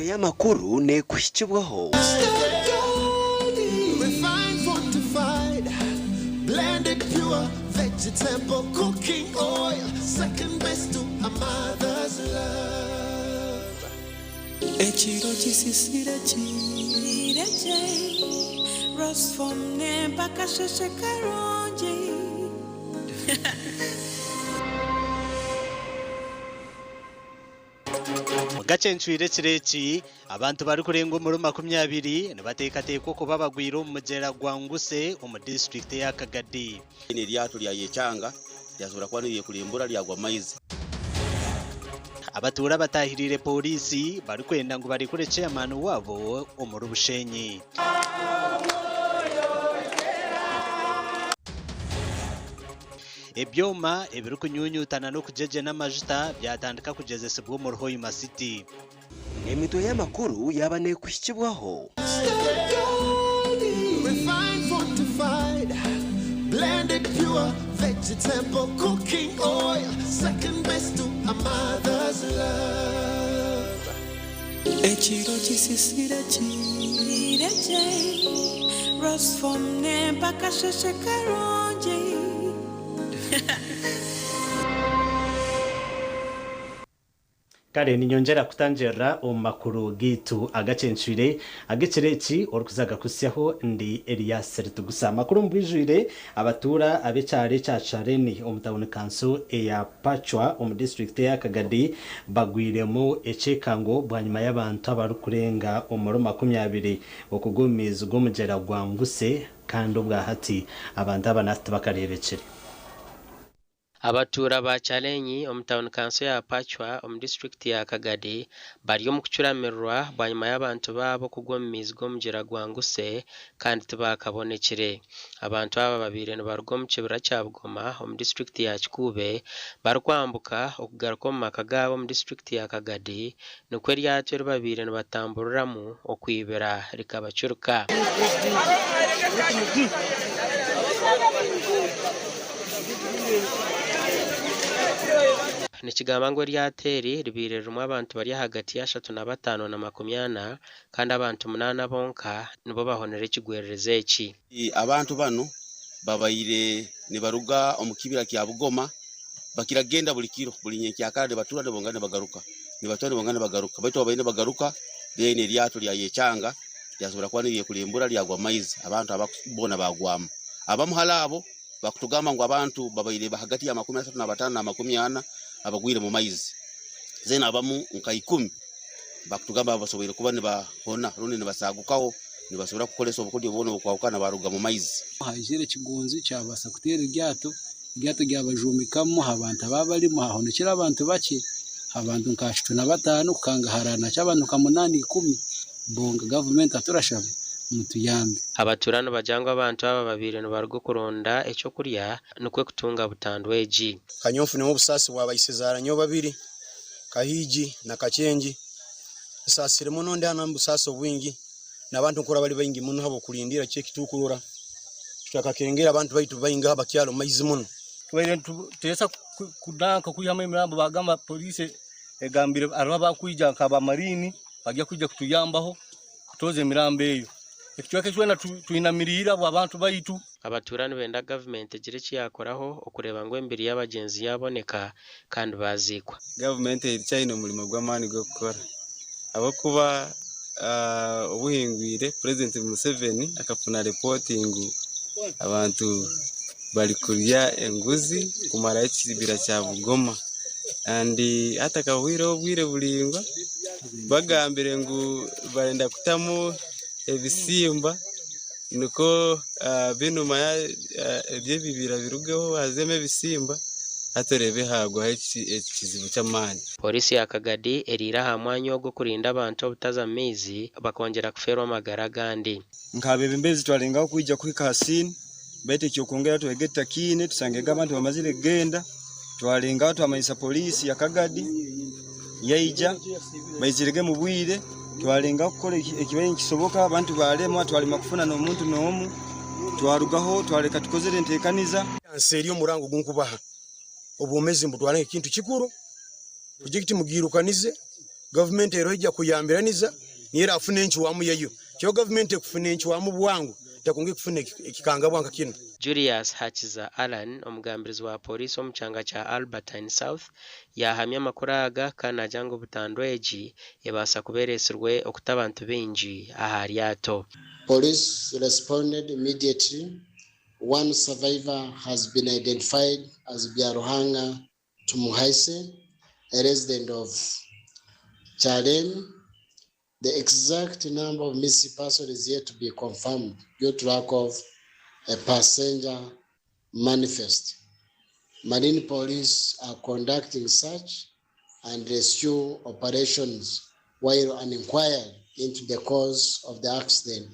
y'amakuru neekuhikibwaho. Refined, fortified, blended pure vegetable cooking oil, second best to a mother's love. Ekiro kisisire Kiire gye, Rosform nempa akasheshe karungi. Gacencwire ekiro eki, abantu barikurenga omuri 20 nibateekateekwa okuba bagwire omu mugyera gwa Nguse omu disiturikiti eya Kagadi. Eryato ryayecanga ryasobora kuba niryekurembura ryagwa maizi. Abatuura bataahiriire pooriisi barikwenda ngu barekure ceeyamaani waabo omuri Bushenyi. Ebyoma ebirikunyunyutana n'okugyegyena amajuta byatandika kugyezesibwa omuri Hoima City. Emitwe y'amakuru yaaba neekuhikibwaho. Refined, fortified, blended pure vegetable cooking oil, second best to a mother's love. Ekiro kisisire Kiire gye, Rosform nempa akasheshe karungi. Kare ninyongyera kutangirira omu makuru gaitu agacencwire ag'ekiro eki orikuza kugakuhitsyaho ndi Elias Ritugusa. Amakuru omu bwijwire, abatuura ab'ekyaro ekya Kyareni omu tauni kanso eya Pachwa omu disiturikiti eya Kagadi bagwiremu ekyekango bwanyima y'abantu abarikurenga omuri 20 okugwa omu maizi g'omugyera gwa Nguse kandi obwahati abantu aba nahati tibakareebekire. Abatuura ba Kyarenyi omu tauni kanso ya Pachwa omu disiturikiti ya Kagadi bari omu kucuramirirwa bwanyima y'abantu baabo kugwa omu maizi g'omugyera gwa Nguse kandi tibaakabonekire. Abantu aba babaire nibaruga omu kibira kya Bugoma omu disiturikiti ya Kikuube barikwambuka okugaruka omu maka gaabo omu disiturikiti ya Kagadi nikwo eryato eri babaire nibatamburiramu okwibira rikabacurika. Nikigambwa ngu eryato eri ribaire ririmu abantu bari ahagati y'ashatu na bataano na 40 kandi abantu munaana bonka nibo bahonire ekigwererezi eki. Abantu banu babaire nibaruga omu kibira kya Bugoma bakira kugenda buli kiro, buli nyenkyakara nibatura nibongera nibagaruka, nibatura nibongera nibagaruka baitu obu babaire nibagaruka then eryato lyayecanga lyasobora kuba niryekurembura lyagwa maizi abantu aba boona bagwamu. Abamu hali abo bakutugamba ngu abantu babaire hagati ya 35 na 40 abagwire mu maizi then abamu nka ikumi bakutugamba basoboire kuba nibahona rundi nibasagukaho nibasobora kukoresa obukodyo bwona obukwahukana baruga mu maizi. Haizire ekigonzi kyabaasa kuteera eryato, eryato ryabajuumikamu abantu ababa barimu hahonokire abantu bakye, abantu nka ashatu na bataano kukangaharana ky'abantu nka munaana ikumi bonka gavumenti aturashaba mutuyambe. Abatuura nibagira ngu abantu aba babaire nibaruga okuronda eky'okurya nikwo kutunga butandu egi. Kanyowe nfunemu obusaasi bwa baishezaara nyowe babiri, Kahiigi na Kakyengi. Nsaasire muno ndi hanu omu busaasi obwingi n'abantu nkurora bari baingi muno ahabw'okurindiira kiki eki turikuroora. Tutakakengera abantu baitu baingi aha bakyari omu maizi muno. Tubaire nituteesa kunanka kwihamu emirambo bagamba poliisi egambire hariho abakwija nka aba mariini bagya kwija kutuyambaho kutoza emirambo eyo. Ekicweka eki twena twinamiriire ahabw'abantu baitu. Abatuura nibenda gavumenti egire eki yaakoraho okureeba ngu emibiri y'abagyenzi yaaboneka kandi baaziikwa. Gavumenti ekyaine omurimo gw'amaani gw'okukora ahabw'okuba obuhingwire Purezidenti Museveni akafuna ripooti ngu abantu barikurya enguzi kumaraho ekibira kya Bugoma kandi hatakahwireho obwire buraingwa bagambire ngu barenda kutamu ebisimba Nikwo b'enyima eby'ebibira birugeho hazemu ebisimba hati oreebe haagwaho ekizibu ky'amaani. Pooriisi ya Kagadi eriire aha mwanya ogu okurinda abantu obutaza mu maizi bakongyera kufeerwa amagara agandi. Nk'abeebembezi twalengaho kwija kuhika ha siini baitu eky'okwongera twege tutakiine tusangirege abantu bamazire kugenda. Twalengaho twamanyisa poliisi ya Kagadi yaija baizirege mu bwire twalengaho kukora ekibaire nikisoboka abantu baalemwa twalemwa kufuna n'omuntu n'omu twarugaho twaleka tukozere enteekaniza. Nseeri omurango ogu nkubaha, obwomeezi mbutwara nk'ekintu kikuru, purojekiti mugiirukanize. Gavumenti eriho ija kuyambiraniza niyo erafuna encwamu yayo. Kyo gavumenti ekufuna encwamu bwangu tekunga ekufuna ekikangabwa nka kinu. Julius Hakiza Allan, omugambirizi wa Pooriisi omu kyanga kya Albertine South yaahamya amakuru aga kandi naagira ngu butandu egi ebaasa kuba ereetsirwe okuta abantu baingi aha ryato. Police responded immediately. One survivor has been identified as Byaruhanga Tumuhaise, a resident of Kyalemi. The exact number of missing persons is yet to be confirmed due to lack of a passenger manifest. Marine Police are conducting search and rescue operations while an inquiry into the cause of the accident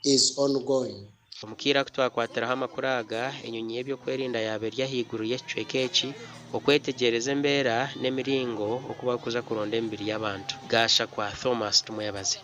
is ongoing. Omu kaire aku twakwatiraho amakuru aga, enyonyi y'ebyokwerinda yaaba eri ahaiguru y'ekicweka eki okwetegyereza embeera n'emiringo oku barikuza kuronda emibiri y'abantu. Gashakwa Thomas Tumwebaze.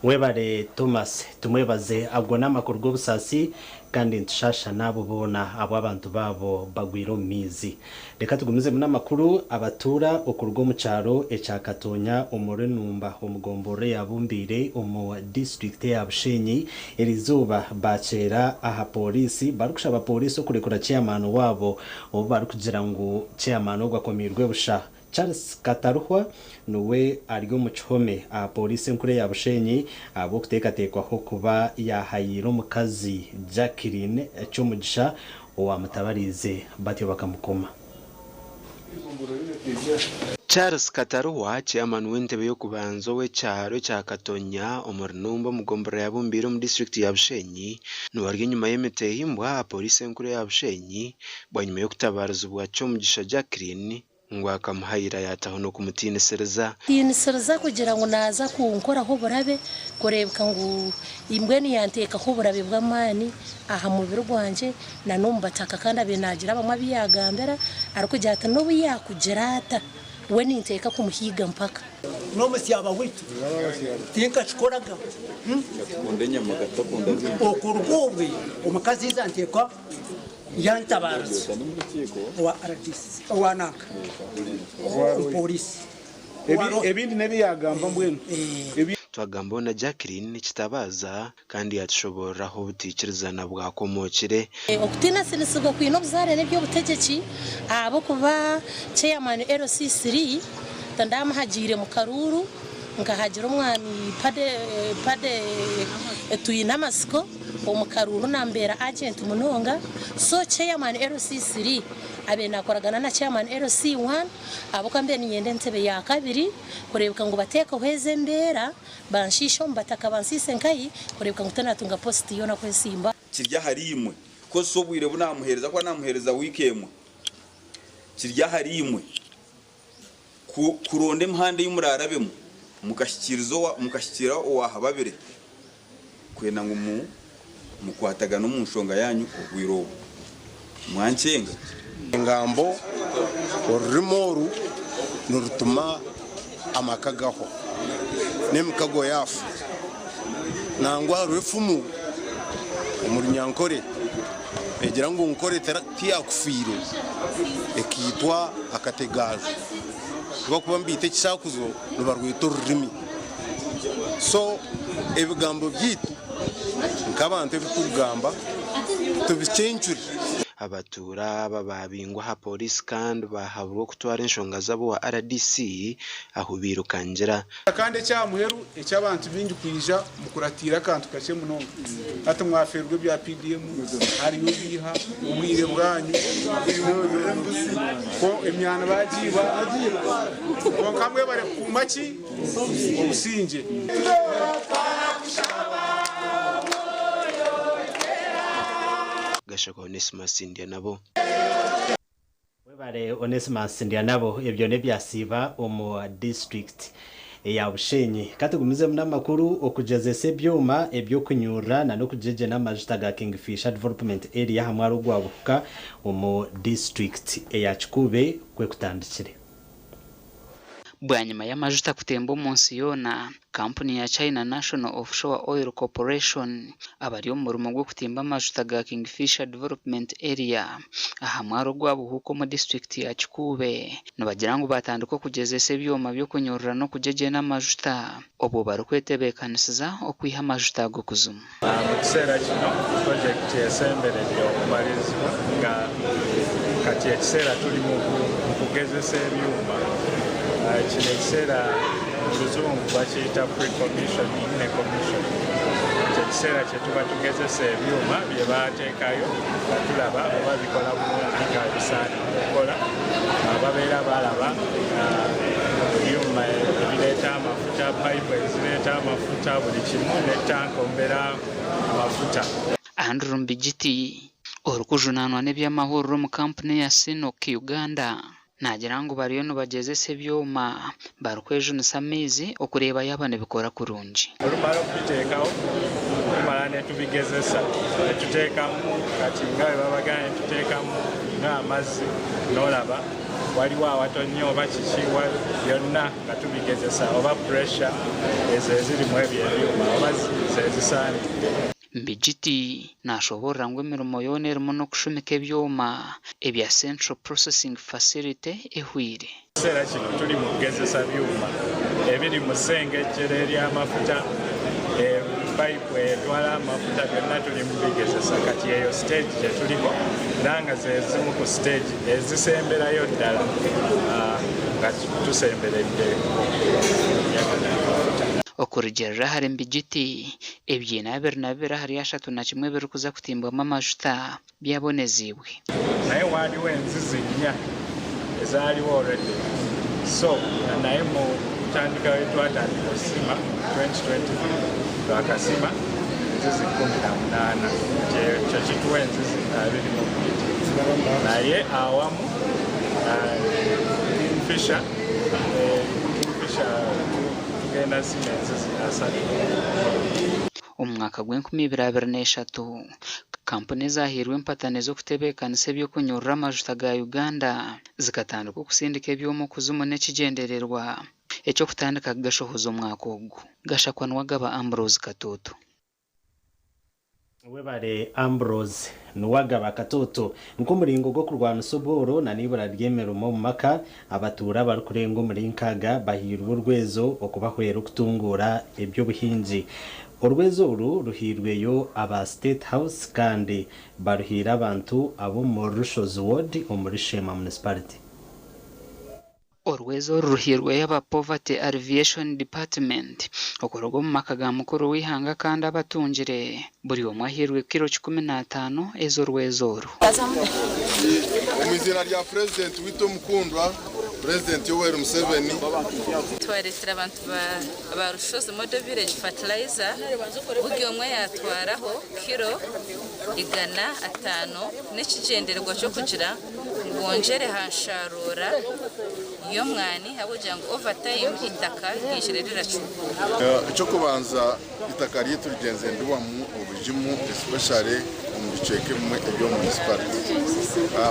Webale Thomas Tumwebaze ago n'amakuru g'obusaasi kandi nitushaasha n'abo boona abu abantu baabo bagwire omu maizi. Reka tugumizemu n'amakuru, Abatuura okuruga omu kyaro ekya Katonya omuri Numba omu gomborora eya Bumbiire omu disiturikiti eya Bushenyi eriizooba baakyera aha pooriisi barikushaba pooriisi okurekura ceyamaani waabo obu barikugira ngu ceyamaani ogwo akomiirwe busha. Charles Kataruhwa niwe ari omu kihome aha pooriisi enkuru eya Bushenyi ahabw'okuteekateekwaho kuba yaahayiire omukazi Jacqueline Kyomugisha owaamutabariize batyo bakamukoma. Charles Kataruhwa, Chairman w'entebe y'okubanza ow'ekyaro ekya Katonya omuri Numba omu gomborora ya Bumbiire omu disiturikiti ya Bushenyi niwe ari enyima y'emitehimbwa aha pooriisi enkuru eya Bushenyi bwanyima y'okutabaarizibwa Kyomugisha Jacqueline ngu akamuhayira yaataho n'okumutiinisiriza. Tiinisiriza kugira ngu naaza kunkoraho oburabe kureebeka ngu mbwenu yanteekaho oburabe bw'amaani aha mubiri gwangye na n'omu bataka kandi abaire naagira abamwe abu yaagambira arikugira ati n'obu yaakugira ata we ninteeka kumuhiiga mpaka. N'omusyaba waitu tinkakikoraga. Okuruga obwe omukazi iza nteekwa Yantabaariza owa rdc owa nanka omupoliisi owa Rohe. Ebindi n'ebi yaagamba mbwenu. Twagambaho na Jacqueline Kitabaaza kandi yatushoboorora ahu obutaikirizana bwakomookire. Okutiinasinisibwa kwine obuzaare n'eby'obutegyeki ahabw'okuba Chairman LC3 tindamuhagiire mu karuuru nkahagira omwami Paddy Twinamatsiko. Omu karuuru nambeera agent munonga so chairman LC3 abaire nakoragana na chairman LC1 ahabw'okuba mbaire niinyenda entebe ya kabiri kureebeka ngu bateekeho ezi embeera banshiishe omu bataka bansiise nkahi kureebeka ngu tinatunga post yoona kwesimba. Kiri ahariimwe kukozesa obwire bu naamuheereza, ahakuba naamuheereza wiiki emwe. Kiri ahariimwe kuronda emihanda ei muraarabemu mukahikiiriza owaahababire kwenda ngu mukwatagane omu nshonga yaanyu obwire obu. Mwankyenga? Engambo, Orurimi oru nirutuma amaka gahwa n'emikago yaafa. Nangwa hariho efumu omu Runyankore neegira ngu Nkore tiyakufiire ekaitwa akategaaju. Ku barikuba nibaita ekishakuzo nibarweta orurimi. So ebigambo byaitu nk'abantu ebi turikugamba tubikyencure. Abatuura aba baabingwa aha pooriisi kandi baahaburwa okutwara enshonga zaabo owa rdc ahu bairukangira. Kandi eky'aha muheru eky'abantu baingi kwija mukuratiire akantu kakye munonga. Hati mwafeerwa ebya PDM, hariyo ebiiha, obwire bwanyu, kwo emyani baagiiba, kwonka mwebare kukuuma ki? Obusingye. Gashakwa Onesmus Ndyanabo. Webare Onesmus Ndyanabo ebyo nebyasiiba omu district eya Bushenyi. Katugumizemu namakuru okugyezesa ebyoma ebyokunyurra na nokugyegyena amajuta ga Kingfisher Development Area aha mwaro gwa Buhuka omu district eya Kikuube kwekutandikire. Bwanyima y'amajuta kutemba omu nsi yoona, kampuni ya China National Offshore Oil Corporation abari omu murimo gw'okutimba amajuta ga Kingfisher Development Area aha mwaro ogwa Buhuuku omu disiturikiti ya Kikuube nibagira ngu baatandika okugyezesa ebyoma by'okunyurura n'okugyegyena amajuta obwo barikwetebeekanisiza okwiha amajuta ago kuzimu. Mu kiseera kino purojekiti esemberedde okumalirizibwa nga kati ekiseera tuli mu kugezesa ebyuma. Kino ekiseera mu luzungu bakiyita pre-commissioning ne commissioning. Kye kiseera kye tuba tugezesa ebyuma bye baateekayo nga tulaba oba bikola bulungi nga bwe bisaanidde okukola. Babeera balaba ebyuma ebireeta amafuta, payipu ezireeta amafuta, buli kimu ne ttanka omubeera amafuta. Andrew Mbigiti, orikujunaanwa n'eby'amahurire omu kampuni eya Sinok Uganda, naagira ngu bariyo nibagyezesa ebyoma barikwejunisa amaizi okureeba yaaba nibikora kurungi. Olumara okubiteekaho, tumara netubigezesa, netuteekamu kati nga bwebabagambye netuteekamu ng'amazzi n'olaba waliwo awatonnya oba kiki byonna nga tubigezesa oba pressure ezo eziri mwebyo ebyuma oba zezisaanidde. Mbigiti nashoboorora ngu emirimo yoona erimu n'okushumika ebyoma ebya Central Processing Facility ehweire. Ekiseera kino tuli mu kugezesa byuma ebiri mu ssengejjero ery'amafuta, payipu etwala amafuta byonna tuli mu bigezesa kati eyo siteegi gye tuliko era nga ze zimu ku siteegi ezisemberayo ddala nga tusemberedde okufulumya gano amafuta. Okurugiirira ahari Mbigiti, ebiina 22 ahari 31 ebirikuza kutimbwamu amajuta byaboneziibwe. Naye waaliwo enzizi nnya ezaaliwo already so naye mu kutandika wetwatandika osima 2023 twakasima enzizi 18 kati ekyo kituwa enzizi 22 naye awamu Kingfisher Kingfisher tugenda sima enzizi asatu. Omu mwaka gw'enkumi ibiri abiri n'eshatu, kampuni ezahairwe empatane z'okutebeekanisa eby'okunyurura amajuta ga Uganda zikatandika okusindika ebyoma okuzimu n'ekigyendererwa eky'okutandika kugashohoza omwaka ogu. Gashakwa Nuwagaba Ambrose Katoto. Webare Ambrose Nuwagaba Katoto. Nk'omuringo gw'okurwanisa obworo na n'eibura ry'emirimo omu maka, abatuura abarikurenga omuri nkaaga bahairwe orwezo okubahwera okutunguura eby'obuhingi. Orwezo oru ruhairweyo aba State House kandi baruhaire abantu ab'omu Rushozi Ward omuri Sheema Municipality. Orwezo oru ruhairweyo aba Poverty Alleviation Department okuruga omu maka ga mukuru w'eihanga kandi abatungire buri omwe ahairwe kiro 15 ez'orwezo oru. Omu iziina rya Purezidenti waitu omukundwa, Purezidenti Yoweri Museveni. Twareetera abantu ba Rushozi Model Village fertilizer, buri omwe yaatwaraho kiro 500 n'ekigyendererwa ky'okugira ngu bongyere aha nsharuura y'omwani ahabw'okugira ngu over time eitaka ryijire riracuukuuka. Eky'okubanza eitaka ryaitu rigyenzire niribamu obugimu especially omu bicweka ebimwe eby'omu municipality.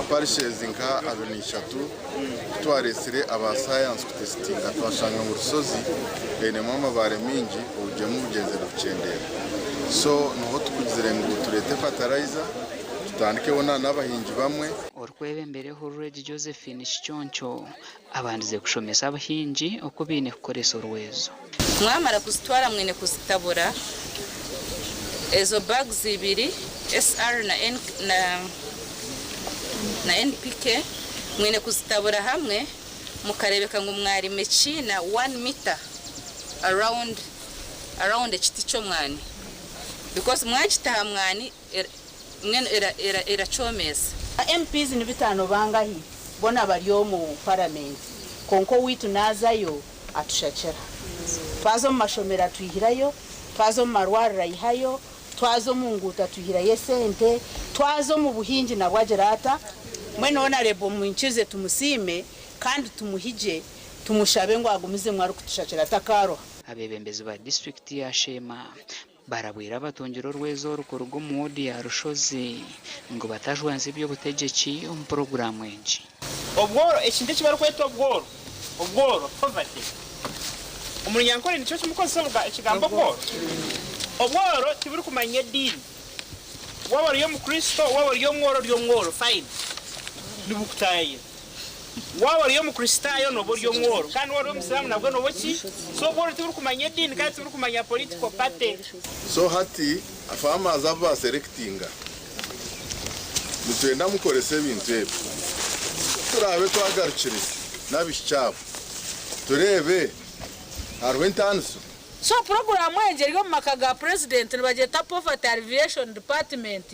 Parishes nka 23 kutwaretsire aba science kutesitinga twashanga ngu Rusozi einemu amabaare maingi obugyemu bugyenzire nibukyendeera. So niho tukugizire ngu tureete fertilizer Tutandikeho na n'abahingi bamwe. Orikwebembera ehururu egi Josephine Kiconco abandize kushomesa abahingi oku baine kukoresa orwezo. Mwamara kuzitwara mwine kuzitabura ezo bags ibiri SR na na NPK mwine kuzitabura hamwe mukarebeka ngu mwarima ekiina one meter around around ekiti ky'omwani because mwagita aha mwani Mbwenu eracwomeesa. Ba MPs ni bitaano bangahi bona bari omu paramenti kwonka owaitu nazayo atushakira. Twaza omu mashomero atwihirayo, twaza omu marwariro ayihayo, twaza omu nguuto atwihirayo esente, twaza omu buhingi nabwo agira ata? Mbwenu Honarebo mwikize tumusiime kandi tumuhigye tumushabe ngu agumizemu arikutushakira atakaroha. Abeebembezi ba disiturikiti ya Sheema Barabwire abatungire orwezo oru kuruga omu woodi ya Rushozi ngu batajwanzya eby'obutegyeki omu puroguraamu egi. Obworo, ekintu eki barikweta obworo, Obworo, poverty. Omu Runyankore nikyo kimukozesa ekigambo obworo. Obworo tiburikumanya ediini. Waaba ori Omukristo, waaba ori omworo ori omworo, fine. Nibukutaayayira. Waaba ori Omukristaayo nooba ori omworo kandi waaba ori Omusiraamu nabwo nooba ki? So obworo tiburikumanya ediini kandi tiburikumanya political party. So hati farmers abu ba selectinga nitwenda mukorese ebintu ebi. Ku turaabe twagarukire n'abaishiki abo tureebe hariho entaaniso. So puroguraamu egi eri omu maka ga Purezidenti nibagyeta Poverty Alleviation Department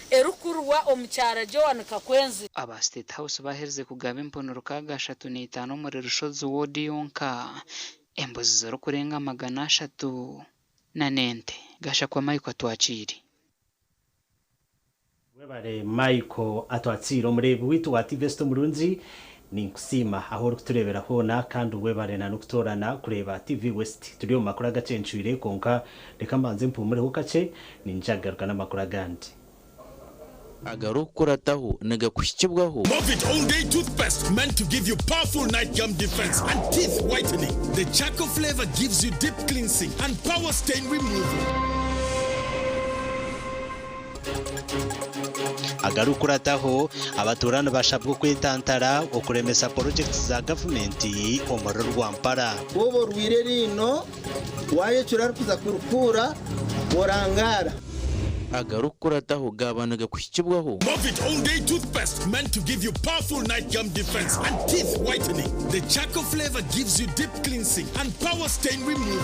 erikukurirwa Omukyara Joan Kakwenzi. Aba State House baaherize kugaba empunu 605 omuri Rushozi Ward yonka, embuzi zirikurenga 300 n'ente. Gashakwa Michael Atwakiire. Webare Michael Atwakiire. Omureebi waitu wa TV West omurungi, ninkusiima ahu orikutureebera hoona kandi webare na n'okutoorana kureeba TV West. Turi omu makuru agacencwire kwonka reka mbanze mpuumureho kakye, niinyija kugaruka n'amakuru agandi. Agarikukurataho nigakuhikibwaho. Movit All Day Toothpaste meant to give you powerful night gum defense and teeth whitening. The charcoal flavor gives you deep cleansing and power stain removal. Agarikukurataho, abatuura nibashabwa okwetantara okuremesa porojekiti za gavumenti omuri Rwampara. Waaba orwaire eriino, waayecura arikuza kurikuura, orangaara. Agarikukurataho gaaba nigakuhikibwaho. Movit All Day Toothpaste meant to give you powerful night gum defense and teeth whitening. The charcoal flavor gives you deep cleansing and power stain removal.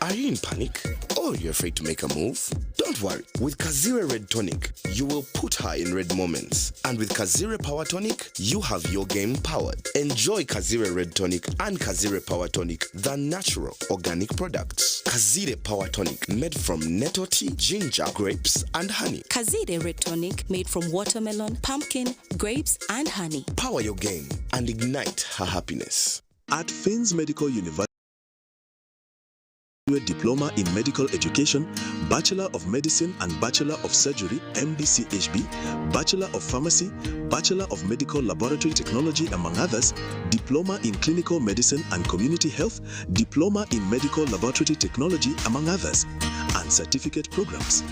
Are you in panic? Or you're afraid to make a move? Don't worry. With Kazire Red Tonic, you will put her in red moments. And with Kazire Power Tonic, you have your game powered. Enjoy Kazire Red Tonic and Kazire Power Tonic, the natural organic products. Kazire Power Tonic, made from nettle tea, ginger, grapes, and honey. Kazire Red Tonic made from watermelon, pumpkin, grapes, and honey. Power your game and ignite her happiness. At Finn's Medical University, Diploma in Medical Education, Bachelor of Medicine and Bachelor of Surgery, MBCHB, Bachelor of Pharmacy, Bachelor of Medical Laboratory Technology, among others, Diploma in Clinical Medicine and Community Health, Diploma in Medical Laboratory Technology, among others, and certificate programs.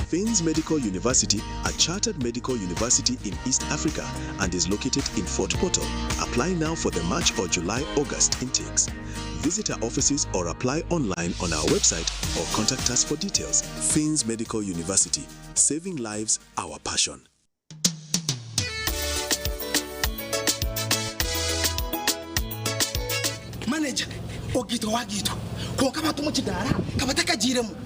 Finn's Medical University, a chartered medical university in East Africa and is located in Fort Portal. Apply now for the March or July August intakes. Visit our offices or apply online on our website or contact us for details. Finn's Medical University, saving lives, our passion. Manager, ogiitwa wagiitwa kwonka abantu omu kidaara kabatakagiiremu,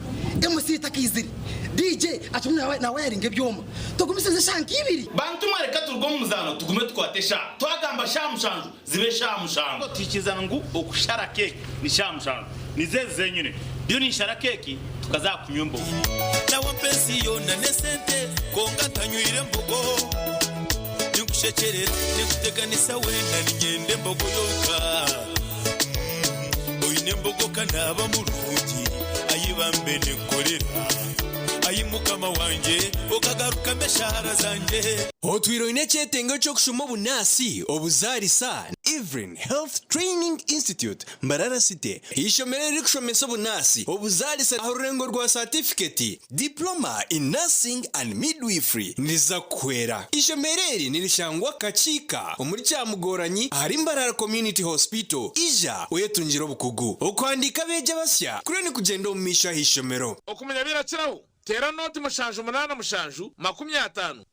MC takaizire, DJ akirimu nawayaringa ebyoma, tugumisirize eshaaha nk'ibiri. Bantu mwe reka turuge omu muzaano tugume tukwate eshaaha. Twagamba shaaha mushanju zibe eshaaha mushanju. Twikiriza ngu okushara keeki ni shaaha mushanju. Nizo ezi zenyine. Ndiyo ninshara keeki tukaza aha kunywa embogo. Nawe ampa ensi yoona n'esente kwonka ntanywire embogo. Ninkushekyerera, ninkuteganisa weena niinyenda embogo yonka. Oine embogo ka naaba murungi, ai bambe ninkukorera. Ai Mukama wangye, okagarukamu eshaara zangye. Otwire oine ekyetengo ky'okushoma obunaasi, obuzaarisa, Evelyn Health Training Institute, Mbarara City, eishomero eririkushomesa obunaasi, obuzaarisa aha rurengo rwa saatifiketi, Diploma in Nursing and Midwifery, niriza kukuhwera. Eishomero eri nirishangwa Kakiika omuri Kyamugoranyi ahari Mbarara Community Hospital. Ija oyetungire obukugu. Okuhandiika abeegi abasya kuriyo nikugyenda omu maisho aha ishomero. Okumanya birakiraho, teera nooti 7 87 54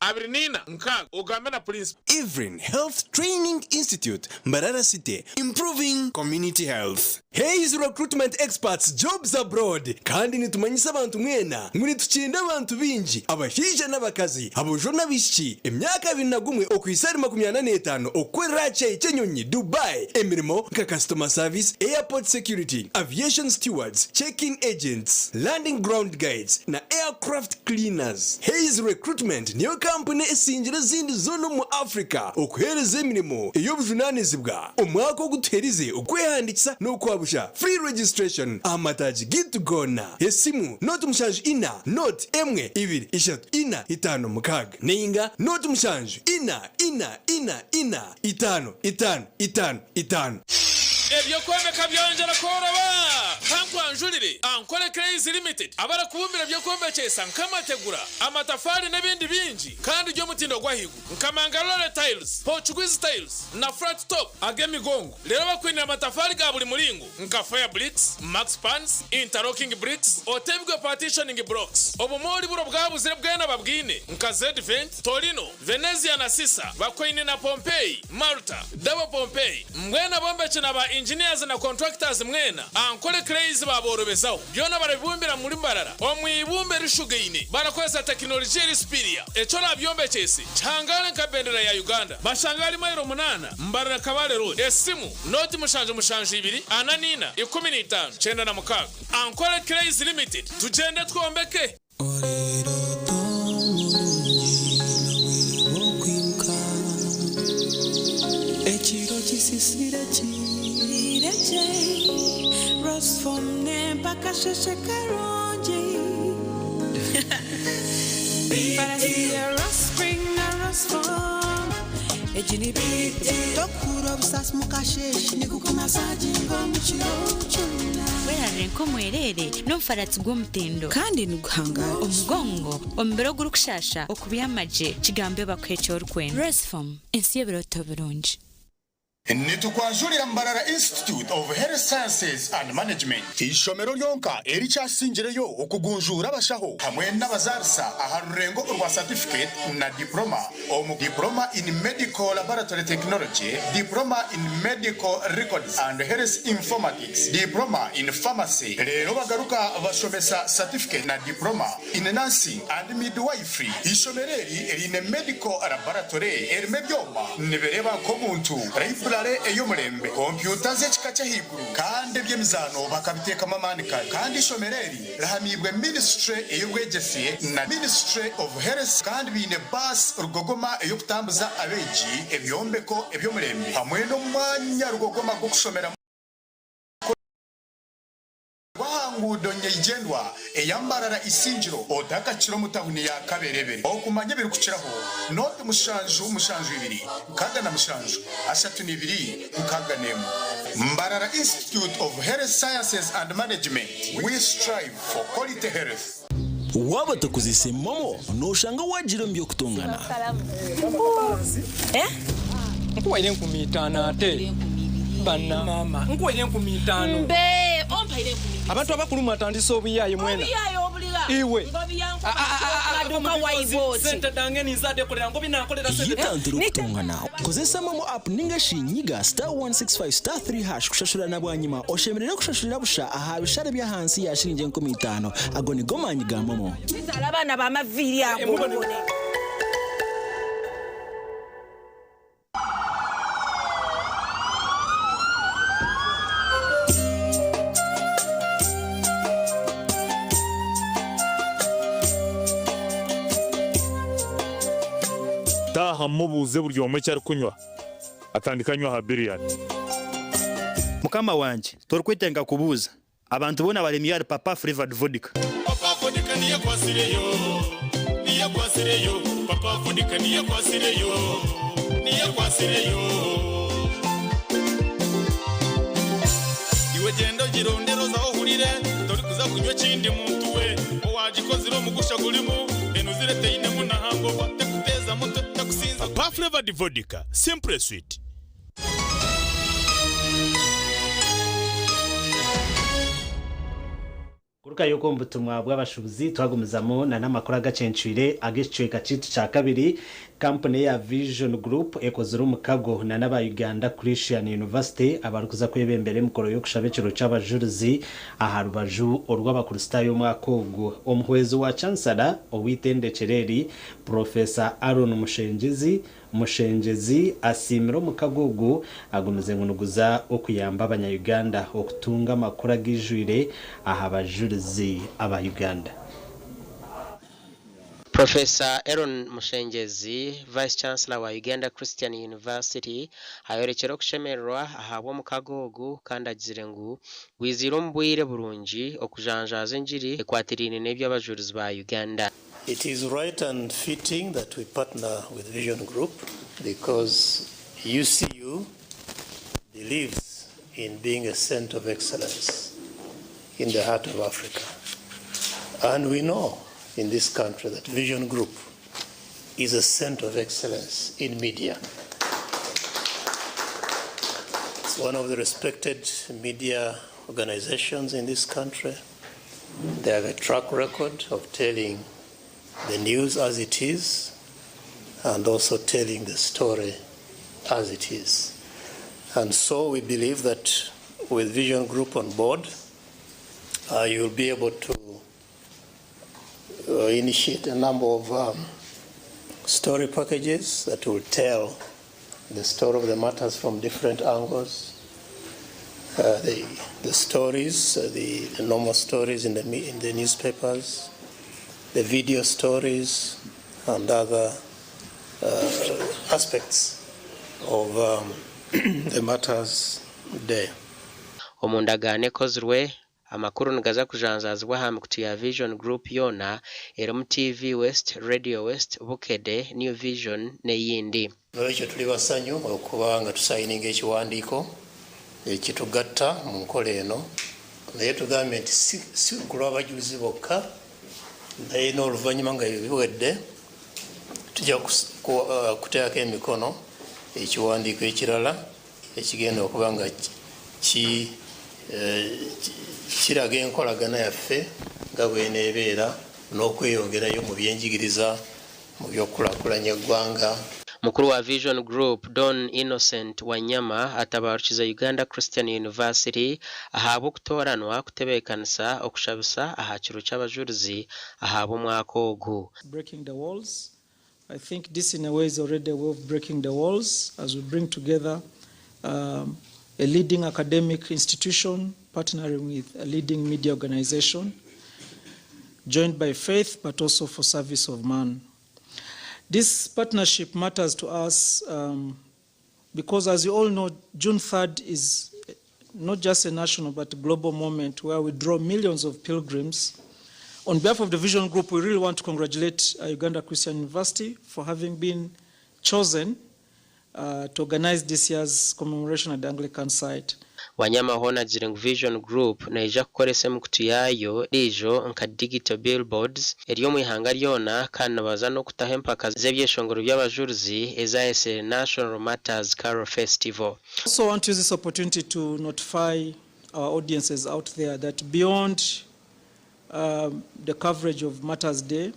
6 ogambe na purinsipo. Evelyn Health Training Institute, Mbarara City, improving community health. Hays Recruitment Experts Jobs Abroad Kandi nitumanyisa abantu mwena ngu nitukinda abantu baingi, abashaija n'abakazi, aboojo n'abaishiki, emyaka 21 okuhitsya ahari 45 okukorera aha kishaayi ky'enyonyi Dubai emirimo nka Customer Service, Airport Security, Aviation Stewards, Check-in Agents, Landing Ground Guides na Aircraft Cleaners. Hays Recruitment niyo kampuni esingire ezindi zoona omu Africa okuheereza emirimo ey'obujunaanizibwa. Omwaka ogu tuherize okwehandiikisa n'okwabusha, free registration, aha mataagi gaitu goona. Esimu, nooti mushanju ina, nooti emwe, ibiri, ishatu, ina, itaano, mukaaga. Nainga nooti mushanju, ina, ina, ina, ina, itaano, itaano, itaano, itaano. Eby'okwombeka byongyera kworoba! Kankwanjurire Ankole Clays Limited abarikubumbira eby'okwombekyesa nk'amategura, amatafaari n'ebindi bingi kandi by'omutindo gw'ahaiguru nka Mangalore Tiles, Portuguese Tiles na Flat Top ag'emigongo. Reero bakwinire amatafaari ga buri muringo nka Fire Bricks, Max Pans, Interlocking Bricks, Otebigwe Partitioning Blocks. Obumoori buri obwabuzire bwena babwine nka Z-Vent, Torino, Venezia na Sisa, Bakwaine na Pompeii, Malta, Double Pompeii, mbwenu abombeki na ba engineers na contractors mwena, Ankole Clays baaborobezaho. Byona barabibumbira muri Mbarara omu ibumba erishugaine barakozesa tekinolijiya eri superior. Eki orabyombekyese kihangare nka bendera ya Uganda. Bashanga ahari mailo munaana, Mbarara Kabale Road. Esimu, nooti mushanju mushanju ibiri, ana n'ina, 15, 96. Ankole Clays Limited, tugyende twombeke! Ekiro kisisire kirekye Rosform nempa akasheshe karungi Farasi ya Rospring na Rosform egi ni BT. Tokuhurira obusaasi mukasheeshe nigukumasaginga omu kiro kyona. Werarire nk'omwereere n'omufaratsi gw'omutindo. Kandi niguhangaara. Omugongo, omubiri ogurikushaasha, okubyama gye, kigambe bakuhe eki orikwenda. Rosform, ensi y'ebirooto birungi. Nitukwanjurira Mbarara Institute of Health Sciences and Management, eishomero ryonka erikyasingireyo okugunjuura abashaho hamwe n'abazaarisa aha rurengo orwa Certificate na Diploma omu Diploma in Medical Laboratory Technology, Diploma in Medical Records and Health Informatics, Diploma in Pharmacy reero bagaruka bashomesa Certificate na Diploma in Nursing and Midwifery. Eishomero eri riine Medical Laboratory erimu ebyoma nibireeba nk'omuntu, Library ey'omurembe, kompyuta z'ekika ky'ahaiguru kandi eby'emizaano bakabiteekamu amaani kare. Kandi eishomero eri rihamiibwe Ministry ey'obwegyese na Ministry of Health kandi baine baasi rugogoma ey'okutambuza abeegi, ebyombeko eby'omurembe hamwe n'omwanya rugogoma gw'okushomeramu. Rw'aha nguudo nyeigyendwa eya Mbarara Isingiro otakakira omu tawuni ya Kaberebere. Okumanya ebirikukiraho, nooti mushanju mushanju ibiri 67 32 61. Mbarara Institute of Health Sciences and Management, we strive for quality health. Waaba otakozese MoMo, nooshanga waagiire omu by'okutongana. Nkuwaire 50 ate banna. Mama nkuwaire 50. Mbe ompaire 20. Abantu abakulu mwatandise obuyaye mwena. Obuyaye obuligha? Iwe. Maduka waiba oti. Sente dhange ninze adekolera ngobi nankolera sente. Yetantare okutongana. Kozesa MoMo app ninga shi nyiga *165*3# kushashura na bwanyima oshemereire kushashurira busha aha bishare by'ahansi ya shiringi 5000. Ago nigo maanyi ga MoMo. Tuzaala abaana ba maviiri ago obone. Taaha mubuuze buri omwe eki arikunywa, atandike anywe aha biriyani. Mukama wangye, torikwetenga kubuuza. Abantu boona baremire ahari Papa Flavored Vodka. Papa Vodka niyo akwasireyo, niyo akwasireyo, Papa Vodka niyo akwasireyo, niyo akwasireyo. Iwe gyenda ogirondere oze aho ohurire, torikuza kunywa ekindi muntu we. Owagikozire omugusha gurimu, enuzire teinemu na hangover, tekuteeza mutwe, tekusinza. Papa Flavored Vodka, simply sweet. Kurugayo okwo omu butumwa bw'abashuubuzi twagumizamu na n'amakuru agacencwire ag'ekicweka kyaitu kya kabiri. Kampuni eya Vision Group ekozire omukago na n'aba Uganda Christian University abarikuza kwebembera emikoro y'okushaba ekiro ky'abajurizi aha rubaju orw'abakristaayo omwaka ogu. Omuhwezi wa Chancellor ow'eitendekyero eri, Professor Aaron Mushengyezi, Mushengyezi asiimire omukago ogu agumize ngu niguza okuyamba abanya Uganda okutunga amakuru agaijwire aha bajurizi aba Uganda. Professor Aaron Mushengyezi, Vice Chancellor wa Uganda Christian University ayorekire okushemererwa ahabw'omukago ogu kandi agizire ngu gwiziire omu bwire burungi okujanjaaza engiri ekwatiraine n'eby'abajurizi ba Uganda. It is right and fitting that we partner with Vision Group because UCU believes in being a center of excellence in the heart of Africa. And we know in this country that Vision Group is a center of excellence in media. It's one of the respected media organizations in this country. They have a track record of telling the news as it is and also telling the story as it is. And so we believe that with Vision Group on board, you will be able to initiate a number of story packages that will tell the story of the matters from different angles. The stories, the normal stories in the newspapers, the video stories, and other aspects of the Martyrs Day. Omu ndagaano ekozirwe, amakuru nigaza kujanjaazibwa aha mikutu ya Vision Group yoona erimu TV West, Radio West, Bukedde, New Vision n'eyindi. Nolwekyo tuli basanyu okuba nga tusayininga ekiwandiiko ekitugatta mu nkola eno, naye tugambye nti si si ku lw'abajulizi bokka, naye n'oluvannyuma nga ebyo biwedde tujja kuteekako emikono ekiwandiiko ekirala ekigenda okuba nga kiraga enkolagana yaffe nga bw'eneebeera n'okweyongerayo mu byenjigiriza, mu by'okukulaakulanya eggwanga. Mukuru wa Vision Group Don Innocent Wanyama atabarukiza Uganda Christian University ahabw'okutooranwa kutebeekanisa okushabisa aha kiro ky'abajurizi ahabw'omwaka ogu. Breaking the walls. I think this, in a way, is already a way of breaking the walls as we bring together a leading academic institution partnering with a leading media organization, joined by faith but also for service of man. This partnership matters to us because, as you all know, June 3rd is not just a national but a global moment where we draw millions of pilgrims. On behalf of the Vision Group, we really want to congratulate Uganda Christian University for having been chosen to organize this year's commemoration at the Anglican site. Wanyama hoona agizire ngu Vision Group neija kukoresa emikutu yaayo eriijo nka digital billboards eri omu ihanga ryona, kandi nibaza n'okutaho empaka z'ebyeshongoro by'abajurizi ezayesire National Martyrs Carol Festival. I also want to use this opportunity to notify our audiences out there that beyond the coverage of Martyrs Day,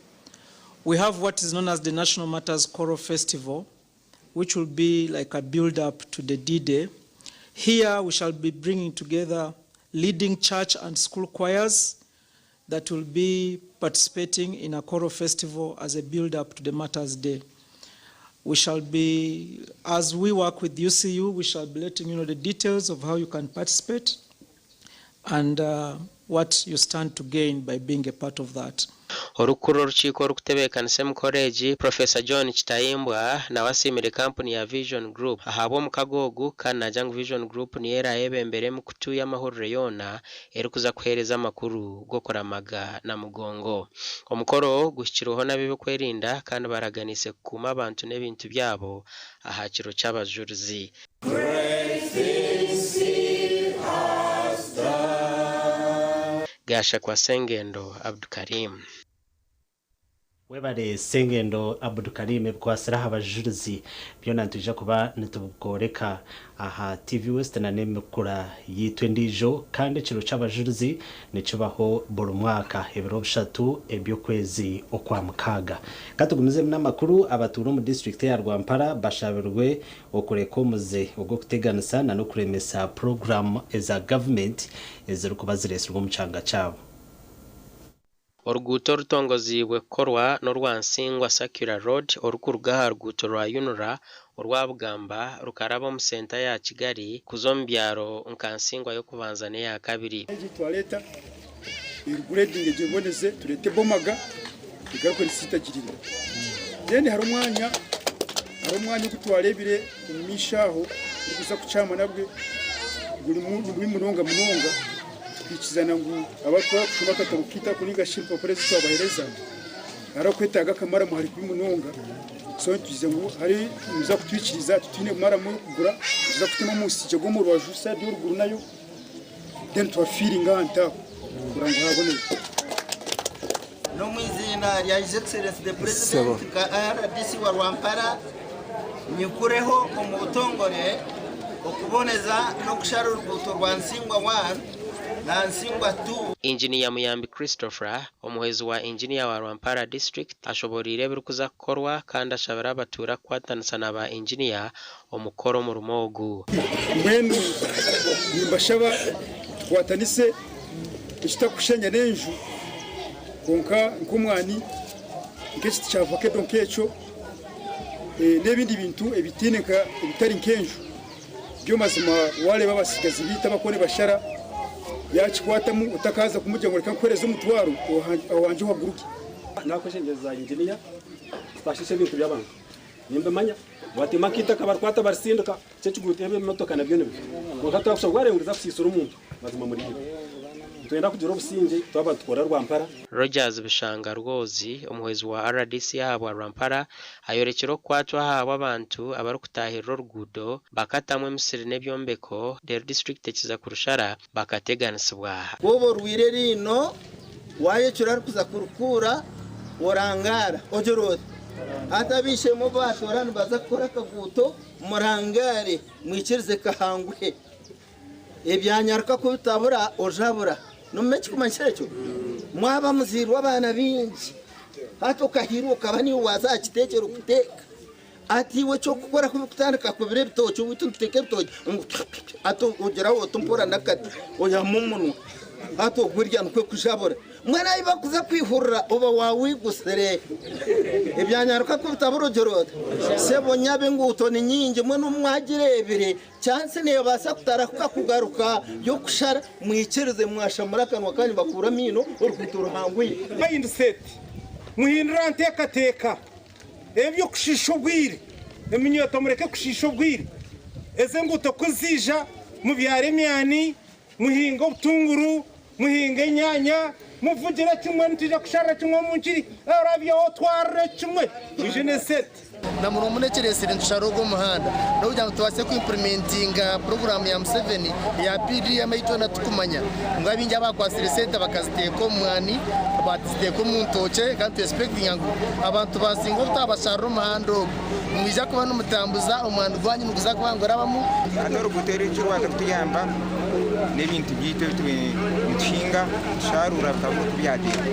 we have what is known as the National Martyrs Choral Festival, which will be like a build-up to the D-Day. Here we shall be bringing together leading church and school choirs that will be participating in a choral festival as a build-up to the Martyrs Day. We shall be, as we work with UCU, we shall be letting you know the details of how you can participate and what you stand to gain by being a part of that. Orukuru orukiiko orukutebeekanisa emikoro egi, Professor John Kitayimbwa, nawe asiimire kampuni ya Vision Group ahabw'omukago ogu, kandi naagira ngu Vision Group niyo erayebembera emikutu y'amahurire yoona erikuza kuheereza amakuru g'okuramaga na mugongo. Omukoro guhikirweho n'ab'ebyokwerinda kandi baraganiise kukuuma abantu n'ebintu byabo aha kiro ky'abajurizi. Great things he has done. Gashakwa, Sengendo Abdukarim. Webare Sengendo Abdukarim. Ebikwasire aha bajurizi byona nitwija kuba nitubworeka aha TV West na n'emikura yitu endiijo. Kandi ekiro ky'abajurizi nikibaho buri mwaka ebiro 3 eby'okwezi okwa mukaaga. Katugumizemu n'amakuru. Abatuura omu disitulikiti ya Rwampara bashabirwe okureka omuze ogw'okuteganisa na n'okuremesa puroguramu eza gavumenti ezirikuba zireesirwe omu kyanga kyabo. Oruguuto orutongoziibwe kukorwa n'orwa Nsingwa Circular Road orukuruga aha ruguuto rwa UNRA orwa Bugamba rukaraba omu senta ya Kigali kuza omu byaro nka Nsingwa y'okubanza n'eya kabiri. Egi twaleeta grading egiboneze, turete bomaga Egaruke risitagirire. Then hari omwanya hari omwanya ogu twareebire omu maisho aho orikuza kukyama nabwe gurimu niguri munonga munonga twikizana ngu abarikuba kushoma akatabo kaitu ako ninga shi empapura ezi twabaheereza hariho okwetaaga akamaramu hari kubi munonga so nitugize ngu hari nimuza kutwikiriza titwine maramu y'okugura nituza kutema omusigye gw'omu rubaju sayidi y'oruguru nayo then tubafiiringa ahantu aho kureba ngu habonera. N'omu iziina rya His Excellency the President ka RDC wa Rwampara nyikureho omu butongore okuboneza n'okushara oruguuto rwa Nsingwa 1 na Nsingwa 2. Inginiya Muyambi Christopher, omuhwezi wa Inginiya wa Rwampara District ashoboreire ebirikuza kukorwa kandi ashabire abatuura kukwatanisa na ba Inginiya omu kukora omurimo ogu. Mbwenu nimbashaba tukwatanise ekitakushenya n'enju kwonka nk'omwani nk'ekiti kya vakedo nk'ekyo n'ebindi bintu ebitaine nka ebitari nk'enju byo mazima wareeba abatsigazi baitu abakuba nibashara yakikwatamu otakaza kumugira ngu reka nkuhereze omutwaro owangye ohaguruke. Nakweshengyereza inginiya tutashiisha ebintu by'abantu nimbimanya wateema nk'eitaka barikwata barisindika ky'ekiguuto eby'emotooka nabyo nibyo kwonka twakushaba wareeba ngu riza kusiisira omuntu mazima muriire nitwenda kugira obusingye twaba nitukora Rwampara. Rogers Bishanga Rwozi, omuhwezi wa rdc ahabwa Rwampara ayorekire okukwatwa ahabw'abantu abarikutaahirira oruguuto bakatamu emisiri n'ebyombeko reero disiturikiti ekiza kurushara bakateganisibwa. Ku oba orwaire eriino, waayecura arikuza kurikuura, orangaara. Ogira oti, Hati ab'eishe-emwe obu baatoora nibaza kukora akaguuto, murangaare, mwikirize kahanguhe. Ebyanyaruka ku bitabura, ojabura. Nomanya ekikumanyisa ekyo? Mwaba muzairwe abaana baingi, hati okahiirwa okaba niiwe waaza aha kiteekyero kuteeka. Hati iwe eky'okukora ku birikutandika kubira ebitookye, owaitu nituteeka ebitookye, ngu hati ogira oti mpora n'akati oihamu omunwa, hati ogurya nikwo kujabura. Mbwenu ahi barikuza kwihurira oba waawigusire. Ebyanyaruka ku bitabura ogira oti, Sebo nyabo enguuto ni nyingi mbwenu mwagireebire, Chansi neebaasa kutarahuka kugaruka y'okushara. Mwikirize mwashamura akanwa kaanyu bakuure amaino oruguuto ruhangwire. Mindset, Muhindure aha nteekateeka Eby'okushiisha obwire, Eminyeeto mureke kushiisha obwire. Ezi enguuto ku ziija mubyare emyani, muhinge obutunguru, muhinge enyaanya, muvugire kimwe nitwija kusharira kimwe omu nkiri, orabyeho otwarire kimwe mwije n'esente. Na muno muno ekireetsire nitushara ogu omuhanda n'okugira ngu tubaase ku implementinga puroguraamu ya Museveni eya PDM ei twena turikumanya ngu abaingi abakwatsire sente bakaziteeka omu mwani, baaziteeka omu ntookye kandi tu expectinga ngu abantu baasinga obutabasharira omuhanda ogu nimwija kuba nimutambuza omwani gwanyu niguza kuba nigurabamu. Hati oruguuto oru eki rwaza kutuyamba n'ebintu byaitu ebi tubaire nituhinga tusharuura bikabura oku byagyenda.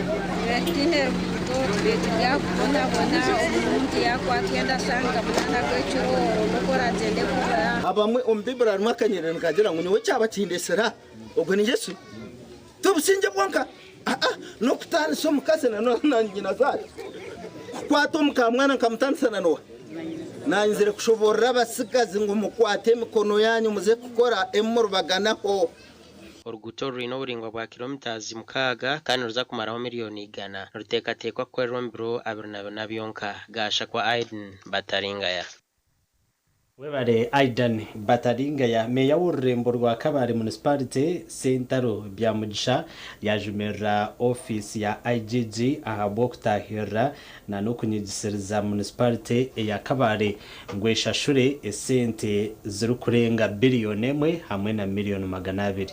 Titwine ruguuto tubaire turi aha kubonabona omuntu yaakwatwa enda shaaha nka munaana gw'ekiro n'oku oragyende kubura. Abamwe omu Baiburi harimu akanyiriri nikagira ngu nyowe kyaba kindetsire aha, ogwo ni Yesu. Ti obusingye bwonka, aa, n'okutaanisa omukazi na nyinazaara. Kukwata omukaamwana nkamutaanisa na Noa. Naayenzire kushoboorora abatsigazi ngu mukwate emikono yaanyu muze kukora ebi muribaganaho. Oruguuto oru rwine oburaingwa bwa kilometres mukaaga kandi niruza kumaraho miriyoni 100. Niruteekateekwa kukorerwa omu biro 24 byonka. Gashakwa Aiden Bataringaya. Webare Aidan Bataringaya. Meeya w'orurembo rwa Kabale Municipality, Sentaro Byamugisha yaajumirira ofiisi ya IGG ahabw'okutaahirira na n'okunyigisiriza Municipality eya Kabale ngu eshashure esente zirikurenga biriyoni emwe hamwe na miriyoni 200.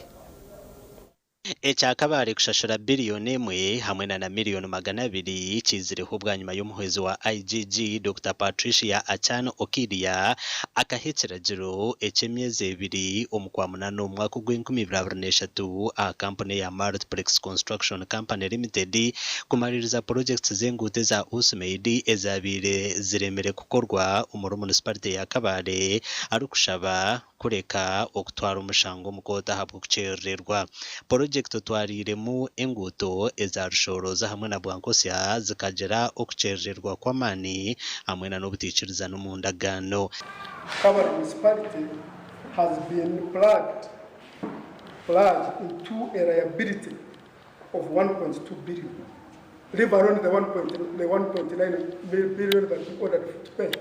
Ekya Kabale kushashura biriyoni emwe hamwe na miriyoni 200 kiizireho bwanyima y'omuhwezi wa IGG, Dokita Patricia Achan Okiria akaha ekiragiro eky'emyezi ebiri omu Kwamunana omu mwaka ogw'enkumi ibiri abiri n'eshatu aha kampuni eya Multiplex Construction Company Limited kumariiriza purojekiti z'enguuto eza USMAID ezabaire ziremire kukorwa omuri munisipalite ya Kabale arikushaba kureka okutwara omushango omu kooti ahabw'okukyerererwa. Purojekiti otwariiremu enguuto eza Rushoroza hamwe na Bwankosya zikagira okukyerererwa kw'amaani hamwe na n'obutaikirizana omu ndagaano. Kabale Municipality has been plunged into a liability of 1.2 billion. Leave alone the 1.9 billion that you ordered to pay.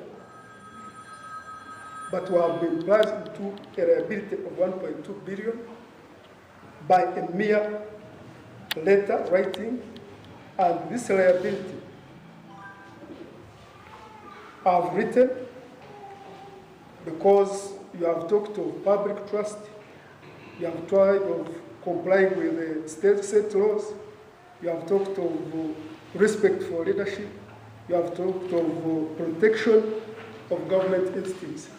But we have been plunged into a liability of 1.2 billion by a mere letter writing, and this liability I've written because you have talked of public trust, you have tried of complying with the state set laws, you have talked of respect for leadership, you have talked of protection of government entities.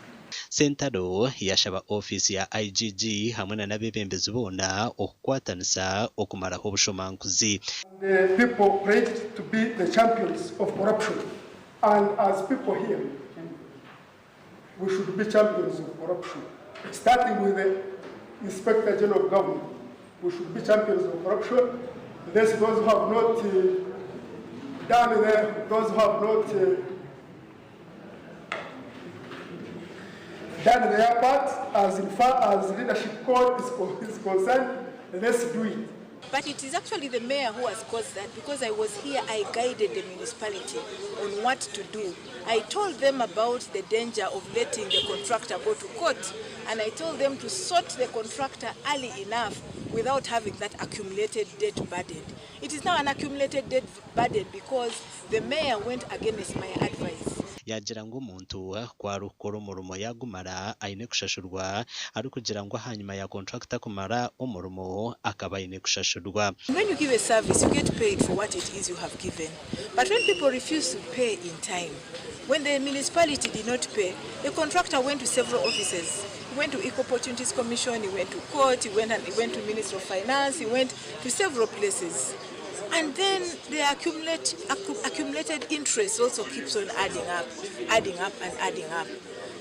Sentaro yashaba ofiisi ya IGG hamwe na n'abeebembezi boona okukwatanisa okumaraho obushomankuzi. The people pledged to be the champions of corruption. And as people here, we should be champions of corruption. Starting with the Inspector General of Government, we should be champions of corruption. Those who have not done their, those who have not done their part, as in far as leadership code is concerned, let's do it. But it is actually the mayor who has caused that, because I was here, I guided the municipality on what to do. I told them about the danger of letting the contractor go to court, and I told them to sort the contractor early enough without having that accumulated debt burden. It is now an accumulated debt burden because the mayor went against my advice. Yagira ngu omuntu ku arikukora omurimo yagumara aine kushashurwa, arikugira ngu ahanyima ya contractor kumara omurimo akaba aine kushashurwa. When you give a service, you get paid for what it is you have given. But when people refuse to pay in time, when the municipality did not pay, the contractor went to several offices. He went to Equal Opportunities Commission, he went to court, he went to Ministry of Finance, he went to several places. And then the accumulated interest also keeps on adding up, adding up and adding up.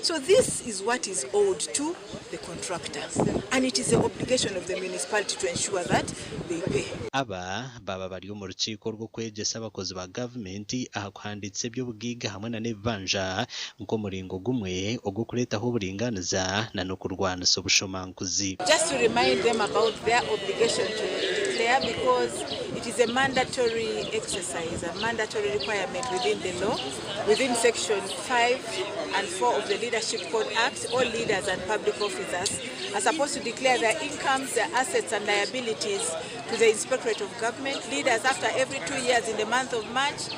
So this is what is owed to the contractor. And it is the obligation of the municipality to ensure that they pay. Aba baba bari omu rukiiko rw'okwegyesa abakozi ba gavumenti aha kuhandiikisa eby'obugiiga hamwe na n'ebibanja nk'omuringo gumwe ogw'okureetaho oburinganiza na n'okurwanisa obushomankuzi. Just to remind them about their obligation to declare, because it is a mandatory exercise, a mandatory requirement within the law, within section 5 and 4 of the Leadership Code Act. All leaders and public officers are supposed to declare their incomes, their assets and liabilities to the Inspectorate of Government. Leaders after every 2 years in the month of March,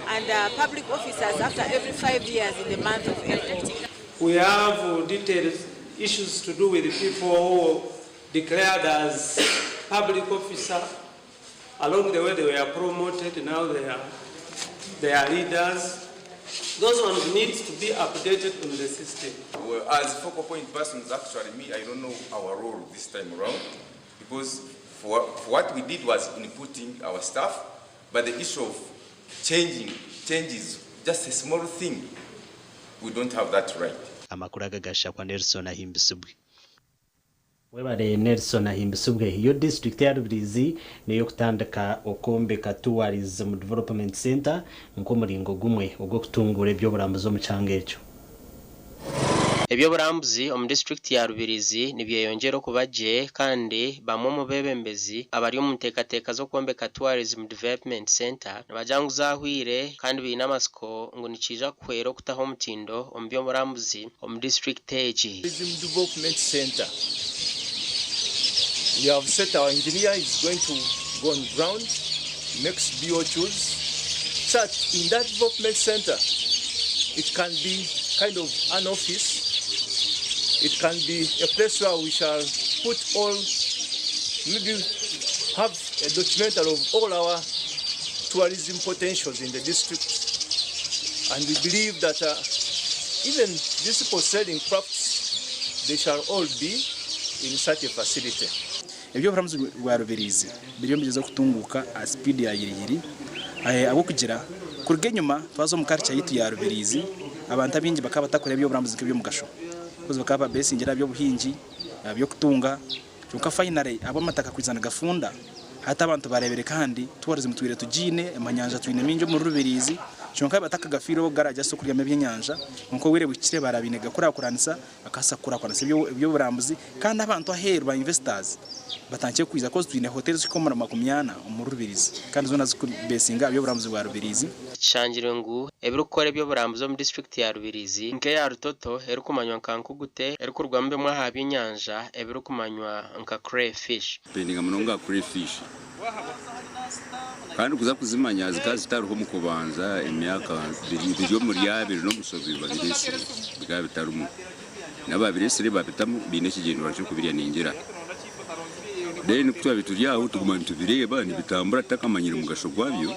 and public officers after every 5 years in the month of April. We have detailed issues to do with the people who declared as public officer. Along the way they were promoted, now they are leaders. Those ones need to be updated on the system. Well, as focal point persons, actually me, I don't know our role this time around, because for what we did was inputting our staff, but the issue of changes, just a small thing, we don't have that right. Amakuru agagasha kwa Nelson Ahimbisibwe. Webare Nelson Ahimbisibwe. Iyo district ya Rubirizi niyo kutandika okwombeka Tourism Development Center nk'omuringo gumwe ogw'okutungura eby'oburambuzi omu kyanga ekyo. Ebyoburambuzi omu district ya Rubirizi nibyeyongera okuba gye, kandi bamwe omu beebembezi abari omu nteekateeka z'okwombeka Tourism Development Center nibagira ngu zaahwire kandi baine amasiko ngu nikiija kuhwera okutaho omutindo omu by'oburambuzi omu district egi. Tourism Development Center. We have set our engineer is going to go on ground, next BOQs, so that in that development center, it can be kind of an office. It can be a place where we shall put all, maybe have a documentary of all our tourism potentials in the district. And we believe that even these people selling crafts, they shall all be in such a facility. Eby'oburambuzi bwa Rubirizi biriyo nibigyezaho kutunguka aha speed ya yiriyiri, ahabw'okugira kuruga enyuma twaza omu culture yitu ya Rubirizi, abantu abaingi bakaba batakora eby'oburambuzi nk'eby'omugasho, because bakaba babesingira by'obuhingi, by'okutunga, kyonka finally ahabw'amataka kwija nigafunda, hati abantu barebire kandi tourism twire tugiine, amanyanja twine mingi omuri Rubirizi, Kyonka batakagafiireho garagyasa okuryamu ebyenyanja kwonka obwire buhikire barabaine gakurakuranisa bakabaasa kukurakuranisa eby'oburambuzi kandi abantu aheeru ba investors batandikire kwija coz twine hoteri zirikuhika omuri 40 omuri Rubirizi kandi zoona zirikubesinga aha by'oburambuzi bwa Rubirizi. Kishangirwe ngu ebirikukora eby'oburambuzi omu disiturikiti ya Rubirizi nk'eya Rutoto erikumanywa nka Nkugute erikurugwamu bimwe aha by'enyanja ebirikumanywa nka Cray fish. Dependinga munonga aha crayfish kandi kuza kuzimanya zikaba zitariho omu kubanza emyaka biri omuri abiri n'omusobi babiresire bikaba bitarimu n'ababiresire babitamu biine ekigyendererwa ky'okubirya ningira then ku twabaire turi aho tuguma nitubireeba nibitambura tutakamanyire mugasho gwabyo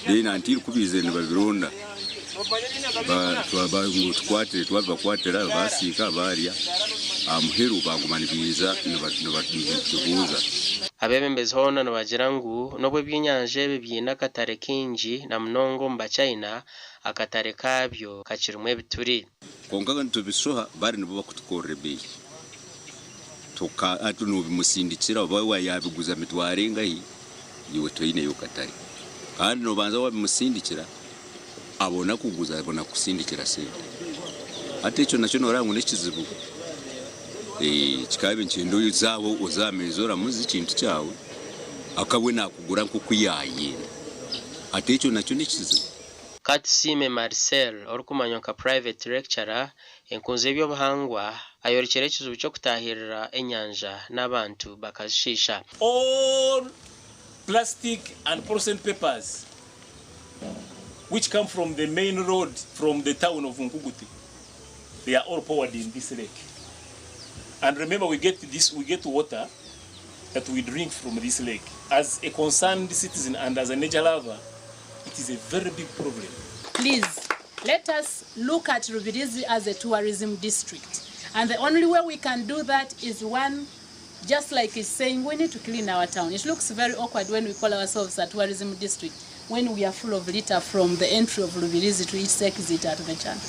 then until ku baizire nibabironda ngu tukwatire twabibakwatira basiika barya aha muheru baguma nibaija nibatubuuza. Abeebembezi hoona nibagira ngu n'obu ebyenyanja ebi biine akatare kaingi na munonga omu Bachina, akatare kaabyo kakirimu ebituri. Kwonka nitubishoha bari nibo bakutukorera ebeeyi hati nobimusindikira oba yabiguza mitwaro engahi iwe toineyo katare kandi nobanza wabimusindikira abona kuguza abona kukusindikira sente hati ekyo nakyo noreba ngu nekizibu. Kikaba nikyenda oze aho oze aha meeza oramuze ekintu kyawe akabwe nakugura nk'oku yayenda hati ekyo nakyo nekizibu. Katusiime Marcel orikumanywa nka Private Lecturer, enkunzi y'eby'obuhangwa ayorekire ekizibu ky'okutaahirira enyanja n'abantu bakazishiisha. All plastic and polythene papers which come from the main road from the town of Nkugute, they are all poured in this lake. And remember, we get this, we get water that we drink from this lake. As a concerned citizen and as a nature lover, it is a very big problem. Please, let us look at Rubirizi as a tourism district. And the only way we can do that is one, just like he's saying, we need to clean our town. It looks very awkward when we call ourselves a tourism district, when we are full of litter from the entry of Rubirizi to its exit at the channel.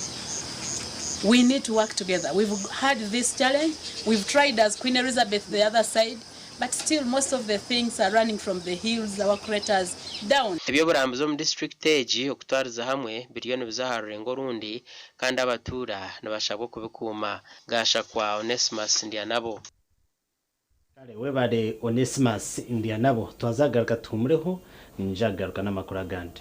We need to work together. We've had this challenge. We've tried as Queen Elizabeth the other side, but still most of the things are running from the hills, our craters, down. Eby'oburambuzi omu disiturikiti egi okutwariza hamwe biriyo nibiza aha rurengo orundi kandi abatuura nibashabwa okubikuuma. Gashakwa Onesmus Ndyanabo. Kare webare Onesmus Ndyanabo twazagaruka tuhumureho njagaruka n'amakuru agandi.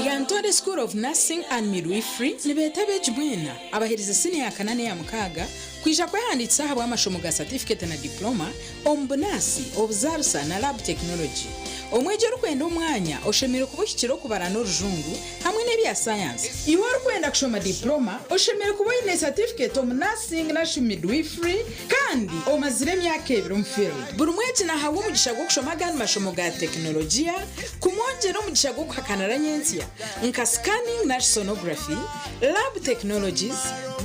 Lyantonde School of Nursing and Midwifery nibeeta abeegi mwena abaherize siniya ya kana n'eya mukaaga kwija kwehandiikisa ahabw'amashomo ga satifiketi na diploma omu bunaasi, obuzaarisa na lab technology. Omwegi orikwenda omwanya oshemereire kuba ohikire okubara n'orujungu hamwe n'ebya sayansi. Iwe orikwenda kushoma diploma oshemereire kuba oine satifiketi omu nursing narishi midwifery kandi omazire emyaka ebiri omu field. Buri mwegi nahabwa omugisha gw'okushoma agandi mashomo ga tekinologiya kumwongyera omugisha gw'okuhakanira nyentsya nka scanning narishi sonography, lab technologies,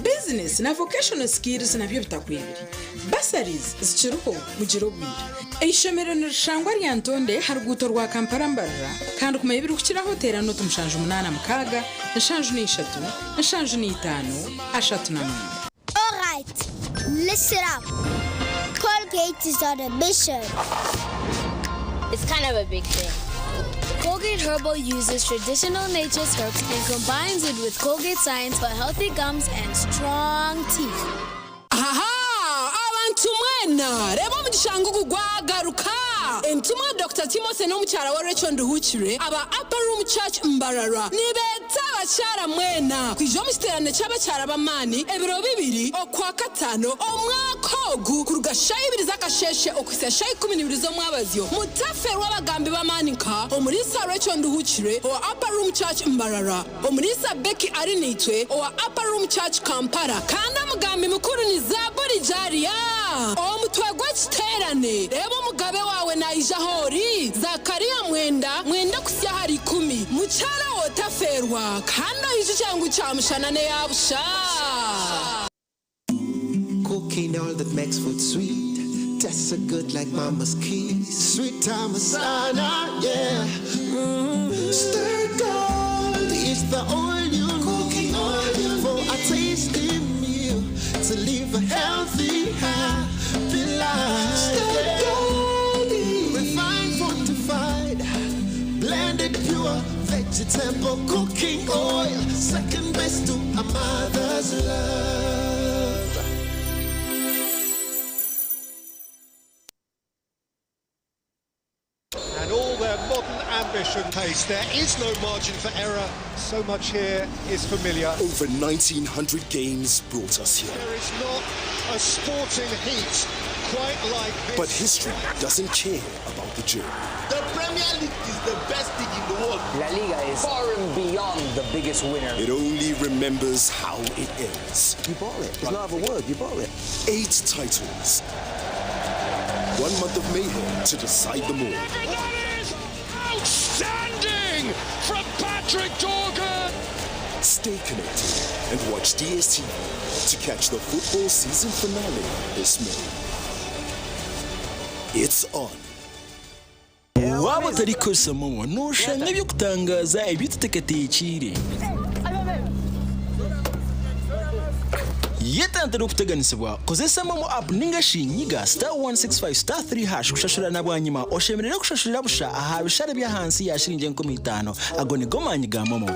business na vocational skills nabyo bitakwebire. Bursaries zikiriho mugire obwire. Eishomero nirishangwa Lyantonde aha ruguuto rwa Kampala Mbarara kandi kumanya ebirikukiraho teera nooti 76 73 35 39. Alright, listen up. Colgate is on a mission. It's kind of a big thing. Colgate Herbal uses traditional nature's herbs and combines it with Colgate Science for healthy gums and strong teeth. Aha! Abantu mwena reba omugisha ngugu gwagaruka. Entumwa Dr Timothy n'omukyara wa Rachel Nduhukire aba Upper Room Church Mbarara nibeeta abakyara mwena kwija omu kiterane ky'abakyara b'amaani ebiro 2 okwa 5 omwaka ogu kuruga shaaha 2 z'akasheeshe okuhitsya shaaha 12 z'omwabazyo. Mutaferwa abagambi b'amaani nka Omuriisa Rachel Nduhukire owa Upper Room Church Mbarara, Omuriisa Becky Arinaitwe owa Upper Room Church Kampala, kandi omugambi mukuru ni Zaburi Jalia. Omutwe gw'ekiterane, Reeba Omugabe waawe naija ahoori, Zakaria 9, 9 kuhitsya ahari 10. Mukyara we otaferwa kandi oijukye ngu kyamushana n'eya busha. Cooking all that makes food sweet. Tastes so good like mama's kiss. Sweet time sana, yeah. Stir gold is the oil you need for a tasty meal to live a healthy, happy life. Stir Goldie. Refined, fortified, blended pure vegetable cooking oil. Second best to a mother's love. And all their modern ambition pace. There is no margin for error. So much here is familiar. Over 1,900 games brought us here. There is not a sporting heat quite like this. But history doesn't care about the journey. The Premier League is the best league in the world. La Liga is far and beyond the biggest winner. It only remembers how it ends. You bought it. It's not a word. You bought it. 8 titles. 1 month of mayhem to decide them all. Outstanding from Patrick Dorgan. Stay connected and watch DSTV to catch the football season finale this May. It's on. Waba otarikukozesa momo noshanga ebyokutangaza ebituteekateekire. Yetantara okuteganisibwa, kozesa momo app ningashi nyiga *165*3# kushashura na bwanyima oshemerere kushashurira busha aha bishare by'ahansi ya shiringi 5000. Ago nigo maanyi ga momo.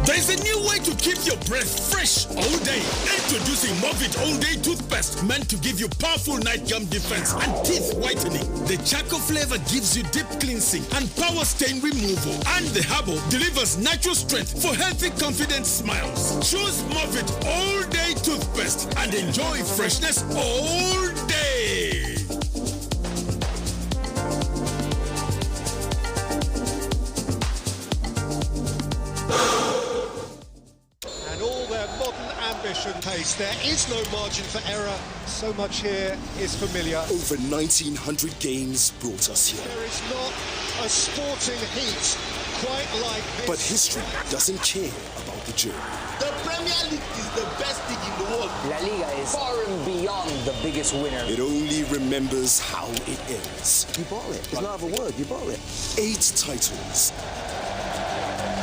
There's a new way to keep your breath fresh all day. Introducing Movit All Day Toothpaste, meant to give you powerful night gum defense and teeth whitening. The charcoal flavor gives you deep cleansing and power stain removal. And the herbal delivers natural strength for healthy, confident smiles. Choose Movit All Day Toothpaste and enjoy freshness all day. And all their modern ambition pace. There is no margin for error. So much here is familiar. Over 1,900 games brought us here. There is not a sporting heat quite like this. But history doesn't care about the journey. The Premier League is the best league in the world. La Liga is far and beyond the biggest winner. It only remembers how it ends. You bought it. It's not a word. You bought it. 8 titles.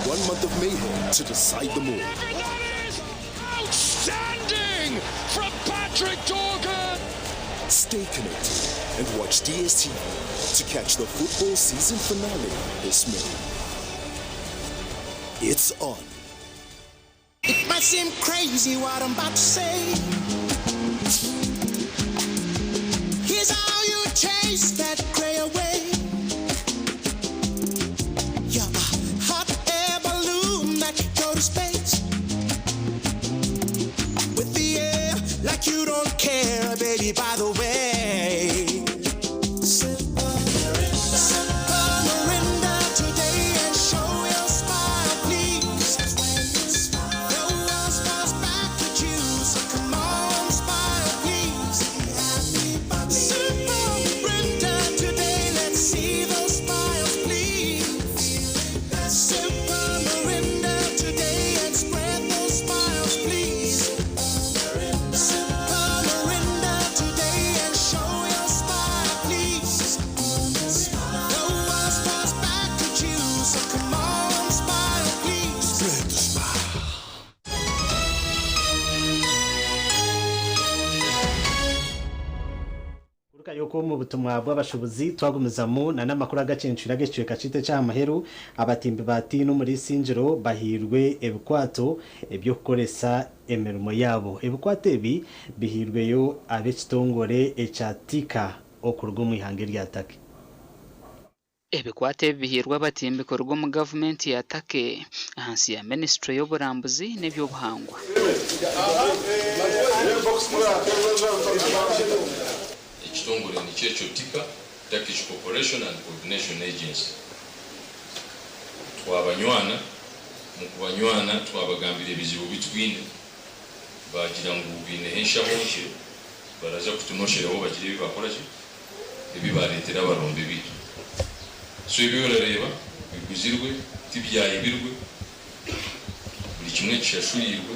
1 month of mayhem to decide them all. Outstanding from Patrick Dorgan. Stay connected and watch DSTV to catch the football season finale this May. It's on. It might seem crazy what I'm about to say. Here's how you chase that gray away. You're a hot air balloon that could go to space. With the air, like you don't care, baby, by the way. Sip a Mirinda today and show your smile, please. The world smiles back at you, so come on, smile, please. Sip a Mirinda today, let's see those smiles, please. Sip a Mirinda today and spread those smiles, please. Sip a Mirinda today and show your smile, please. The world smiles back at you, so come on, smile, please. Spread the smile. Yuko mu butumwa bw'abashobozi twagumizamu na n'amakuru agacencura agecweka cite cy'amaheru abatimbi bati no muri sinjiro bahirwe ebikwato ebyokukoresa emirimo yabo. Ebikwato ebi bihirweyo ab'ekitongore ekya Tika okuruga omu ihanga erya Take. Ebikwato ebi bihirwe abatimbi kuruga omu gavumenti ya Take ahansi ya minisitule y'oburambuzi n'ebyobuhangwa. Ekitongore nikyekyo TIKA, Turkish Cooperation and Coordination Agency. Twabanywana, mu kubanywana twabagambira ebizibu bitwine, bagira ngu biineho enshaho nkye, baraza kutunosheraho bagire ebi bakora ki, ebi bareetera abarombe biitu. So ebi orareeba biguzirwe, tibyayibirwe, buri kimwe kishashurirwe,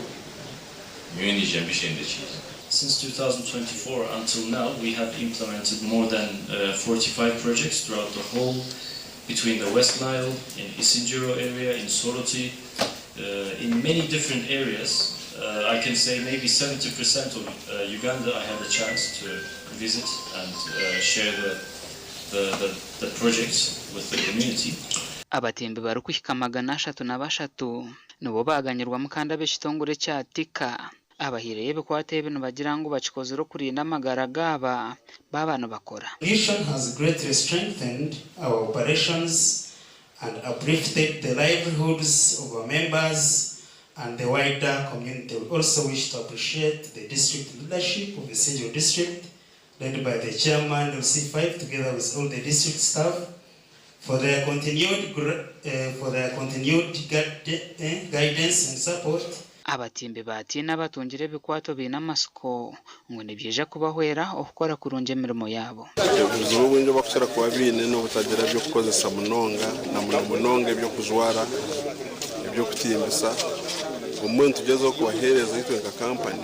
nyowe niija mbishendekiize. Since 2024 until now, we have implemented more than 45 projects throughout the whole, between the West Nile, in Isingiro area, in Soroti, in many different areas. I can say maybe 70% of Uganda I had a chance to visit and share the projects with the community. Abatimbi barikuhika 303 nibo baganyirwamu kandi ab'ekitongore kya Tika abahiireyo ebikwato ebi nibagira ngu bakikozire okurinda amagara gaaba baaba nibakora. Vision has greatly strengthened our operations and uplifted the livelihoods of our members and the wider community. We also wish to appreciate the district leadership of the Isingiro district, led by the chairman of C5, together with all the district staff, for their continued guidance and support. Abatimbi batiina abatungire ebikwato biine amasiko ngu nibyija kubahwera okukora kurungi emirimo yaabo. Obuzibu obwingi obakukira kuba biine n'obutagira ebyokukozesa munonga, na muno munonga ebyokujwara, ebyokutimbisa. Obumwe nitugyezaho kubaheereza itwe nka kampani,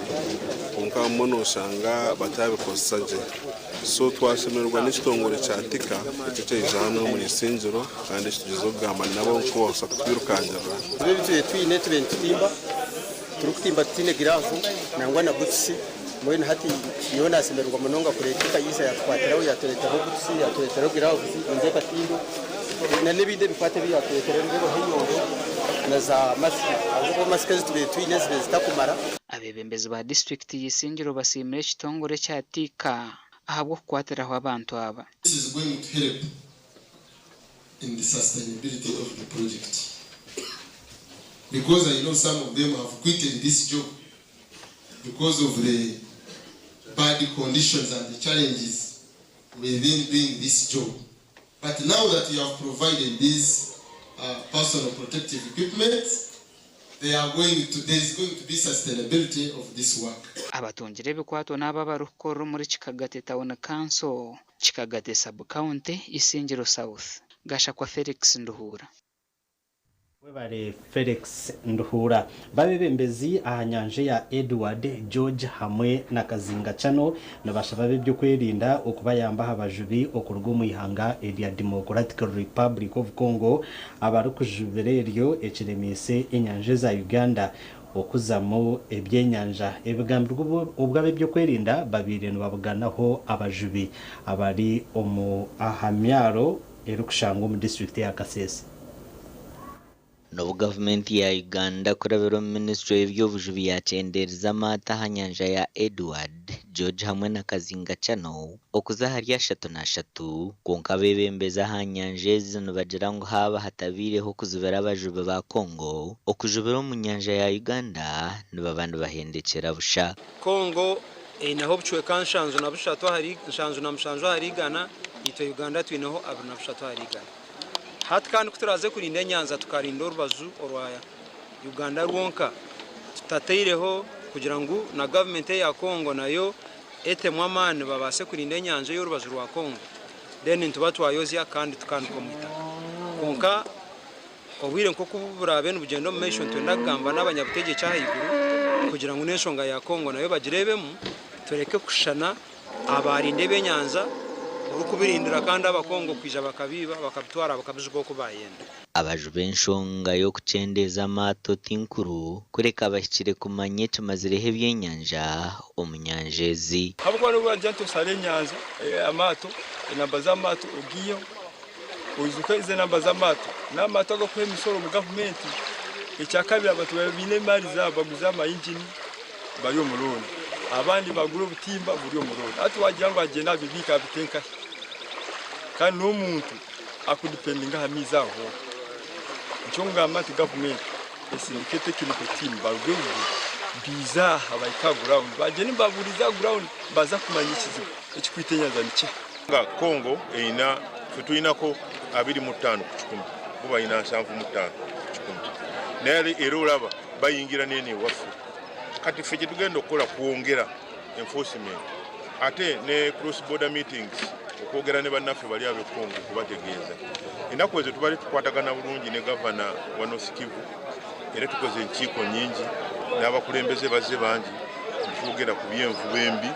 kwonka bamwe noshanga batabikozesa gye. So twashemererwa n'ekitongore kya Tika ekyo kyaija hano omuri Isingiro, kandi ekitugyezaho kugamba nabo nkubaasa kutwirukangirira. Ebi tube twine, tube nitutimba, turikutimba tutiine giraavu nangwa na butusi. Mbwenu hati nyowe nasemererwa munonga kureeta yiza yatukwatiraho, yatureeteraho butusi, yatureeteraho giraavuzi, engekatindo na n'ebindi ebikwato ebi yatureetera, ndeebaho enyondo na za masiki, ahabw'okuba masiki ezi tubaire twine zibaire zitakumara. Abeebembezi ba disitulikiti y'Isingiro basiimire ekitongore kya Tika ahabw'okukwatiraho abantu aba. This is going to help in the sustainability of the project. Because I know some of them have quitted this job because of the bad conditions and the challenges within doing this job. But now that you have provided these personal protective equipment, there is going to be sustainability of this work. Abatungire ebikwato n'abo abarikukorera omuri Kikagate Town Council, Kikagate Sub-county, Isingiro South. Gashakwa Felix Nduhura. Webare Felix Nduhura. Babebembezi aha nyanja ya Edward, George hamwe na Kazinga Channel nibashaba b'ebyokwerinda okubayamba aha bajubi okuruga omu ihanga erya Democratic Republic of Congo abarikujubira eryo ekiremiise enyanja za Uganda okuzamu ebyenyanja. Ebigambirwe obwabo ebyokwerinda babiire nibabuganaho abajubi abari omu aha myaro erikushangwa omu disitulikiti ya Kasese. N'obu gavumenti ya Uganda kurabira omu minisitule y'ebyobujubi yakyendeereza amaato aha nyanja ya Edward, George hamwe na Kazinga Channel okuza ahari 33, kwonka abeebembezi aha nyanja ezi nibagira ngu haaba hatabaireho okuzibira abajubi ba Congo okujubira omu nyanja ya Uganda, nibaba nibahendekyera busha. Kongo eineho obucweka 73 ahari 77 ahari 100, itwe Uganda twineho 23 ahari 100. Hati kandi kuturaze kurinda enyanza, tukarinda orubaju orwa Uganda rwonka, tutateireho kugira ngu na gavumenti eya Kongo nayo etemu amaani babaase kurinda enyanja y'orubaju rwa Kongo, then nituba twayozya kandi tukanika omu itaka. Konka obwire nk'oku buraabe nibugyenda omu maisho, nitwenda kugamba n'abanyabutegyeki ahaiguru kugira ngu n'enshonga ya Kongo nayo bagireebemu, tureke kushushana abarinda ebyenyanja orikubirindira kandi Abakongo kwija bakabiiba, bakabitwara, bakabijuga oku bayenda. Abajubi enshonga y'okukyendeeza amaato ti nkuru, kureka bahikire kumanya ekimazireho ebyenyanja omu nyanja ezi. Habwokuba n'obwanja ntosara enyanja, amaato, enamba z'amaato ogiiyeho oijuka ezi enamba z'amaato n'amaato agakuha emisoro omu gavumenti. Ekyakabiri, abantu baba biine emaari zaabo, baguze amayingini, bari omu looni, abandi bagura obutimba, buri omu looni. Hati wagira ngu agyenda abibiika, abite nkahi? Kandi n'omuntu akudependinga aha maizi aho. Nikyo ngamba nti gavumenti esindike technical team, baruge eruguru biize aha, bahike aha ground, bagyende nibaburiza aha ground, baza kumanya ekizibu ekikwita enyanja nikiha. Nga Congo erina, ffe tulinako 25%, bo balina 75% naye era olaba bayingira nene ewaffe. Kati ffe kyetugenda okukola kwongera enforcement, ate ne cross border meetings, okwogera ne bannaffe bali ab'e Congo, kubategeeza. Ennaku ezo tubadde tukwatagana bulungi ne gavana wa North Kivu, era tukoze enkiiko nyingi n'abakulembeze bazze bangi, netwogera ku byenvuba embi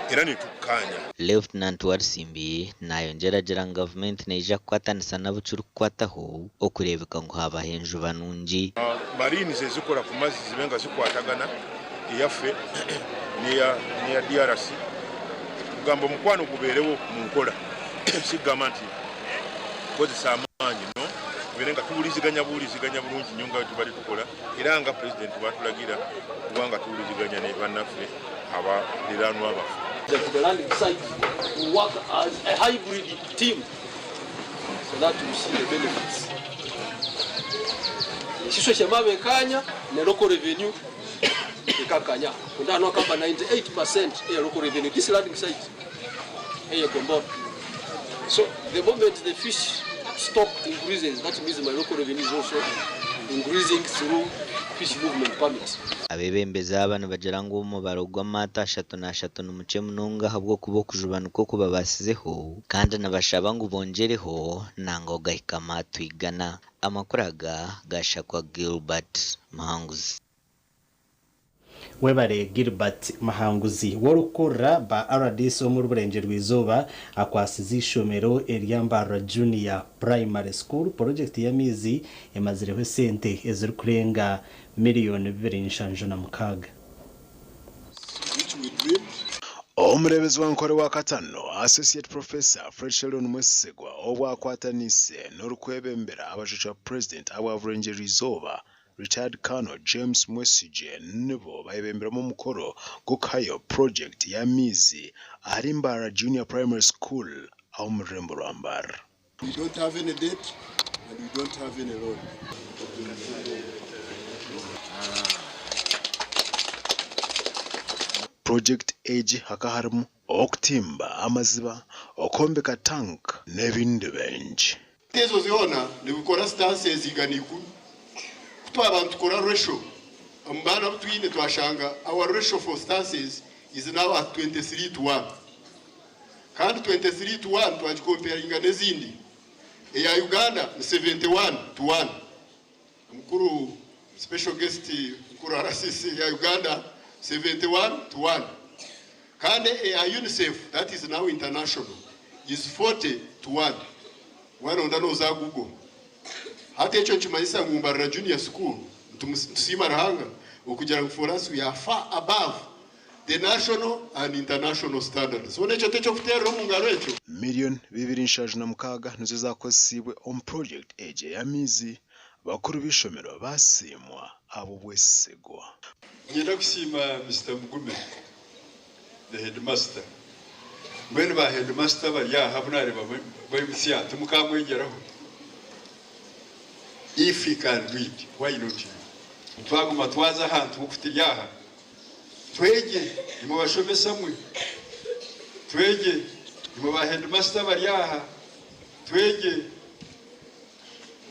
era ne tukkaanya. Lieutenant Warusimbi nayongyera agira ngu gavumenti neija kukwatanisa nabo kirikukwataho okureebeka ngu habaho enjuba nungi. Marines ezikola ku mazzi zibe nga zikwatagana. Eyaffe n'eya n'eya DRC kugamba omukwano gubeerewo mu nkola si kugamba nti kukozesa amaanyi no tubeere nga tuwuliziganya buwuliziganya bulungi nnyo nga bwe tubadde tukola era nga pulezidenti bw'atulagira okuba nga tuwuliziganya ne bannaffe abaliraanwa baffe. That the landing site will work as a hybrid team so that we see the benefits. Ekiswe kyemaba ekanya ne local revenue ekakanya. Kundano akamba 98% ya local revenue. This landing site eye Gombora. So the moment the fish stock increases, that means my local revenue is also increasing through fish movement permits. Abeebembezi aba nibagira ngu omubaro gw'amaato 34 ni mukye munonga ahabw'okuba okujuba nikwo kubabaasizeho kandi nibashaba ngu bongyereho nangwa gahika amaato 100. Amakuru aga gashakwa Gilbert Muhanguzi. Webare Gilbert Muhanguzi. W'orikukurira ba rdc omuri Burengyerwa-izooba akwasize eishomero erya Mbarara Junior Primary School purojekiti y'amaizi emazireho esente ezirikurenga miriyoni 276. Omureebezi wa Nkore wa Katano, Associate Professor Fred Sheldon Mwesigwa obu akwatanise n'orikwebembera abashusha ba Purezidenti abwa Burengyerwa-izooba, Retired Colonel James Mwesigye nibo bayebemberamu omukoro gw'okuhayo purojekiti y'amaizi ahari Mbarara Junior Primary School ah'omu rurembo rwa Mbarara. We don't have any debt and we don't have any loan. Purojekiti egi hakaba harimu okutimba amaziba, okwombeka tank n'ebindi bingi. Ezo zoona nibikora stances 110. Ku twaba nitukora ratio omu baana abu twine twashanga our ratio for stances is now at 23 to 1. Kandi 23 to 1 twagicomparinga n'ezindi eya Uganda ni 71 to 1. Mukuru special guest mukuru RCC ya Uganda 71 to 1. Kandi eya UNICEF that is now international is 40 to 1. Waronda noza Google. Hati ekyo nikimanyisa ngu Mbarara Junior School nitusiima Ruhanga okugira ngu for us we are far above the national and international standards. So nekyo teky'okuteerera omu ngaro ekyo. Miriyoni 276 nizo zaakozesiibwe omu purojekiti egi ey'amaizi, bakuru b'eishomero baasiimwa ahabw'obwesigwa. Niinyenda kusiima Mister Mugume, the headmaster. Mbwenu ba headmaster abari aha abu naareeba baimutsya timukaamwegyeraho? If he can do it, why not you? Twaguma twaza ahantu nk'oku turi aha, twegye, imwe bashomesa mwe, twegye, imwe ba headmaster abari aha, twegye,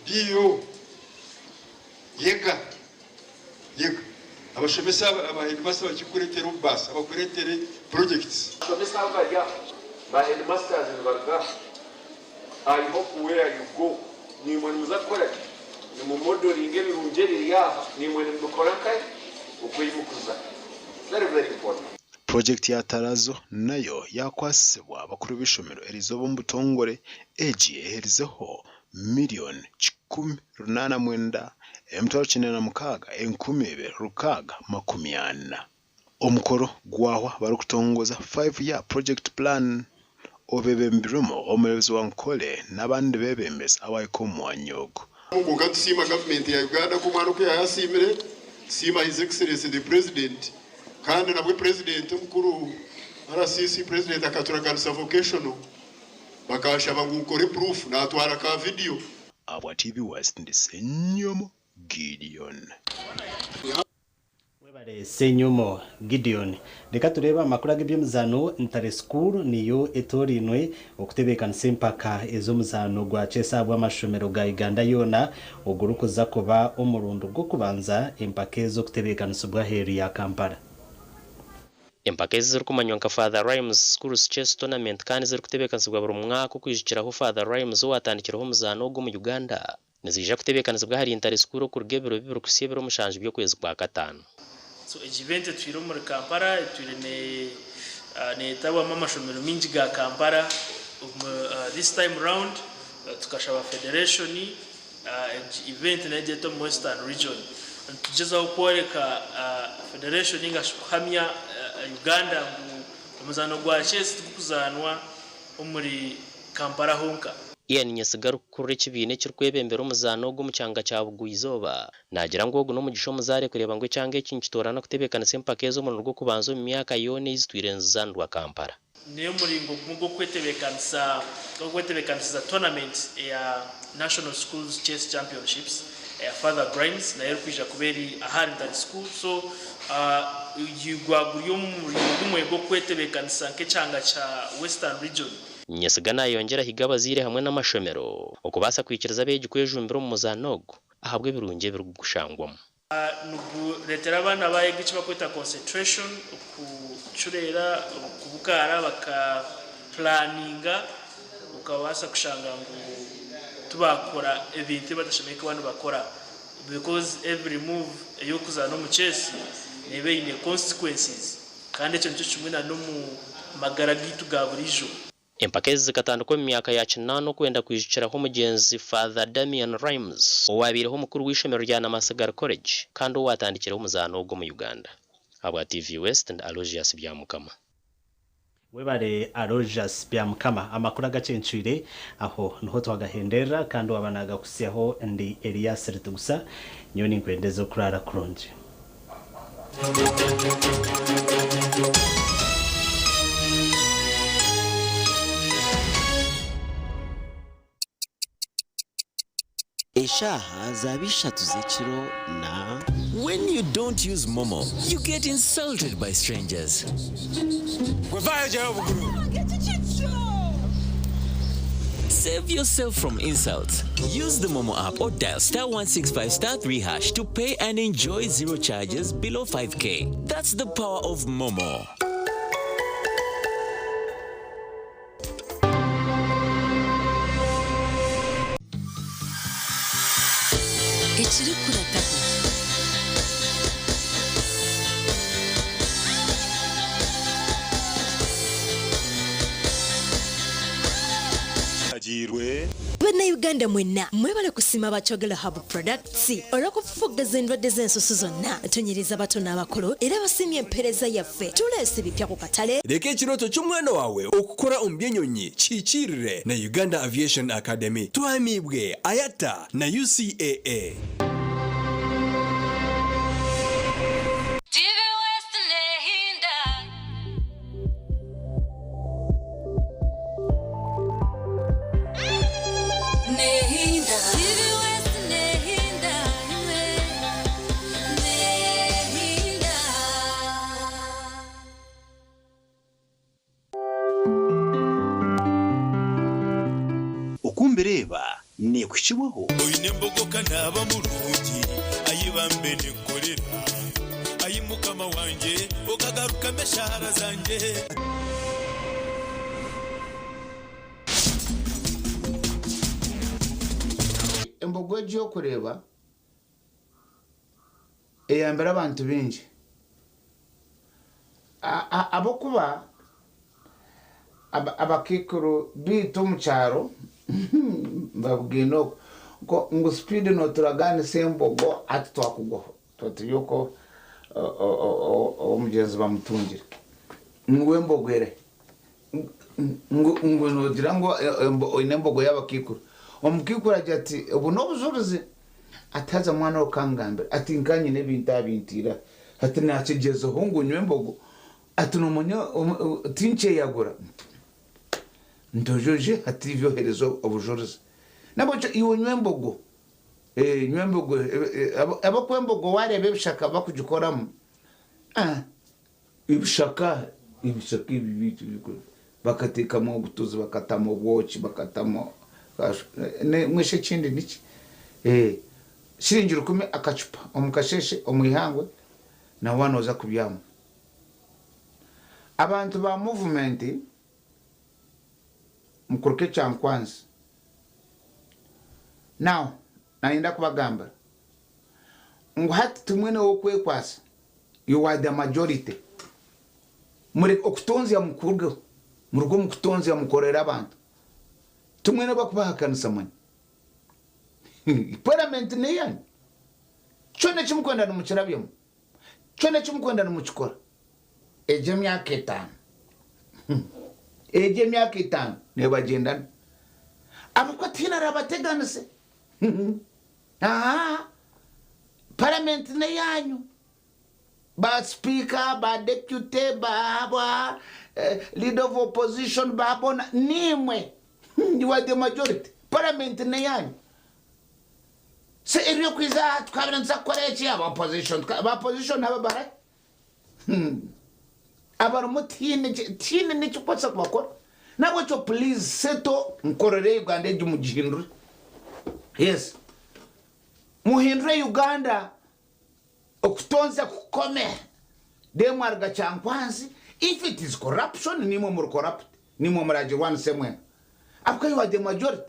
DO, yega, yega. Abashomesa aba headmaster bakikureetera obubaasa, bakureetere projects. Abashomesa abari aha, ba headmasters nibaruga aha, I hope where you go, naimwe nimuza kukora ki? Nimumodoringa ebirungi ebiri aha, naimwe nimubikora nkahi? Okwimukiza. Very very important. Purojekiti ya Tarazo nayo yaakwasibwa abakuru b'eishomero eriizooba omu butongore, egi eherizeho miriyoni 189 996 2640. Omukoro gwahwa barikutongoza Five Year Project Plan obebembirwemu omureeberezi wa Nkore n'abandi beebembezi abahika omu mwanya ogu. Kwonka nitusiima gavumenti ya Uganda ku omwana oku yaayasiimire, tusiima His Excellency the President kandi nabwe Purezidenti omukuru RCC Purezidenti akaturaganisa vocational bakanshaba ngu nkore proof naatwara ka video. Ahabwa TV West ndi Ssenyomo Gideon. Webare Ssenyomo Gideon. Reka tureebe amakuru ag'eby'emizaano. Ntare School niyo etoorainwe okutebeekanisa empaka ez'omuzaano gwa chess ahabw'amashomero ga Uganda yoona ogurikuza kuba omurundi gw'okubanza empaka ezo okutebeekanisibwa aheeru ya Kampala. Empaka ezi zirikumanywa nka Father Rhymes Schools Chess Tournament kandi zirikutebeekanisibwa buri mwaka okwijukiraho Father Rhymes owaatandikireho omuzaano ogu omu Uganda niziija kutebeekanisibwa ahari Ntare School okuruga ebiro 2 kuhitsya ebiro 7 by'okwezi kwa Kataano. So egi event etwire omuri Kampala etwire neyetabwamu amashomero mingi ga Kampala. This time round tukashaba federation egi event nayo egyete omu Western region. Nitugyezaho kworeka Federation ninga shi kuhamya Uganda ngu omuzaano gwa chess tigurikuzaanwa omuri Kampala honka. Ian Nyesiga arikukurira ekibiina ekirikwebembera omuzaano ogu omu kyanga kya Bugwa-izooba naagira ngu ogu n'omugisha omuzaare kureeba ngu ekyanga eki nikitoorana kutebeekanisa empaka ezi omurundi gw'okubanza omu myaka yoona ei zitwire nizizaanirwa Kampala. N'omuringo gumwe gw'okwetebeekanisa gw'okwetebeekanisiza tournament eya National Schools Chess Championships eya Father Grimes nayo erikwija kuba eri aha Harrington School so gwaba guri omuringo gumwe gw'okwetebeekanisa nk'ekyanga kya Western Region. Nyesiga nayongyera ahiga abazaire hamwe n'amashomero okubaasa kwikiriza abeegi kwejumbira omu muzaano ogu ahabw'ebirungi ebirikugushangwamu. Nigureetera abaana baayega eki barikweta concentration, okucureera, okubukaara baka pulaninga okabaasa kushanga ngu tibaakora ebintu ebi batashemereire kuba nibakora because every move ey'okuzaana omu chess neeba eine consequences kandi ekyo nikyo kimwe na n'omu magara gaitu ga buriijo. Empaka ezi zikatandikwa omu myaka ya kinaana okwenda kwijukiraho omugyenzi Father Damian Rhymes owabaireho omukuru w'eishomero rya Namasagali College kandi owatandikireho omuzaano ogu omu Uganda. Ahabwa TV West ndi Aloysius Byamukama. Webare Aloysius Byamukama amakuru agacencwire aho niho twagahenderera kandi owaba nagakutsyaho ndi Elias Ritugusa nyowe ninkwendeza okuraara kurungi. Eshaaha zaaba ishatu z'ekiro na. When you don't use MoMo, you get insulted by strangers. Save yourself from insults. Use the MoMo app or dial star 165 star 3 hash to pay and enjoy zero charges below 5k. That's the power of MoMo. Ekirikurataho. Bannayuganda mwenna mwebale kusiima aba Kyogero Herbal Products olw'okufufuggaza endwadde z'ensusu zonna. Tunyiriza abato n'abakulu era basiimye empeereza yaffe. Tuleese ebipya ku katale. Reka ekirooto ky'omwana waawe okukora omu by'enyonyi kihikiirire na Uganda Aviation Academy. Tuhamiibwe IATA na UCAA. TV West nehinda. Nehinda. TV West nehinda. Imwe. Nehinda. Oku mbireeba neekuhikibwaho. Oine embogo ka naaba murungi, ai bambe ninkukorera, Ai Mukama wangye, okagarukamu eshaara zangye. Embogo egi orikureeba eyambire abantu baingi ahabw'okuba abakaikuru baitu omu kyaro mbabwine oku ngu sipiidi nooturaganisa embogo hati twakugwaho tuba turi okwo ow'omugyenzi bamutungire ngu embogo erihe? Ngu noogira ngu oine embogo y'abakaikuru. Omukaikuru agira ati, Obu n'obujurizi. Ati haza mwana we okangambira ati nka nyine ebintu abintiire aha. Ati naakigyezaho ngu nywe embogo. Ati noomanya tinkyeyagura. Nti oje hati iwe oheereze obujurizi. N'ahabw'ekyo iwe nywa embogo. Nywa embogo. Ahabw'okuba embogo waareeba ebishaka bakugikoramu, Ebishaka, ebishaka ebi byaitu ebikuru bakateekamu obutuzi, bakatamu obwoki, bakatamu mbwenu shi ekindi niki? Shiringi rukumi akacupa omu kasheeshe omu ihangwe na waaba nooza kubyama. Abantu ba muvumenti mukuruka ekyankwanzi. Now nayenda kubagambira ngu hati timwine ow'okwekwatsa. You are the majority. Mureke okutonzya mukurugeho. Muruge omu kutonzya mukorere abantu. Timwine abakubahakanisa manya. Parliament neyanyu. Kyona ekimukwenda nimukirabyamu. Kyona eki mukwenda nimukikora. Egyo emyaka etano, egyo emyaka etano nebagyendana. Ahabw'okuba tihaine araabateganise. Ahaa, paramenti n'eyaanyu. Ba sipiika, ba deputy, ba ba leader of opposition, ba boona, niimwe. You are the majority. Paramenti n'eyaanyu. So eby'okwija aha twabire nituza kukora eki, aba opposition, aba opposition aba barahi? Abarimu tihaine tihaine n'ekirikubaasa kubakora. N'ahabw'ekyo please settle nkorere Uganda egi mugihindure. Yes. Muhindure Uganda okutonzya kukome. Then mwaruga Kyankwanzi, if it is corruption niimwe muri corrupt, niimwe muragirwanise mwena. Ahabw'okuba you are the majority.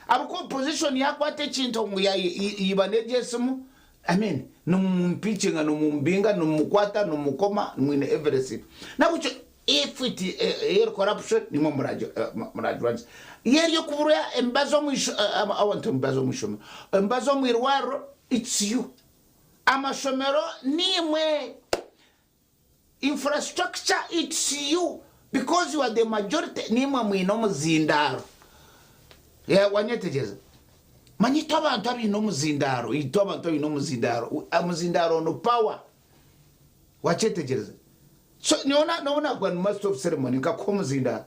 Ahabw'okuba opposition yakwata ekintu ngu yiba n'egyo esimu, I mean nimumumpeachinga, nimumubinga, nimumukwata, nimumukoma, mwine everything. N'ahabw'ekyo if it eri corruption nimwe muragirwanisa. Yeri okuburwa emibazi omu emibazi omu ishomero, emibazi omu irwariro, it's you. Amashomero niimwe. Infrastructure it's you because you are the majority nimwe mwine omuzindaaro yeah, wanyetegyereza manya itwe abantu abaine omuzindaaro itwe abantu abaine omuzindaaro omuzindaaro onu power wakyetegyereza so nyowe nobu nakuba ndi master of ceremony nkakuha omuzindaaro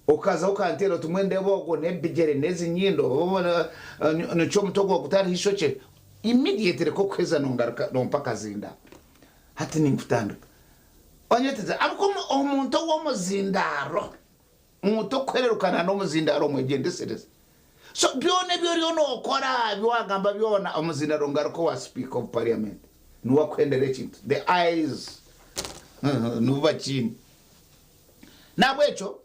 okaza okanteera oti mbwenu ndeeba ogwo n'ebigyere n'ezi nyindo nikyo omutwe gwawe gutariho eishokye immediately kokuheza nongaruka nompa akazindaaro Hati ninkutandika. Onyetegyereze, ahabw'okuba omuntu ow'omuzindaaro, omuntu okuhererukana n'omuzindaaro omwegyendesereze. So byona ebi oriyo nookora, ebi waagamba byona, omuzindaaro ngaruka owa Speaker of Parliament niwe akuhendera ekintu. The eyes nibo bakiine. N'ahabw'ekyo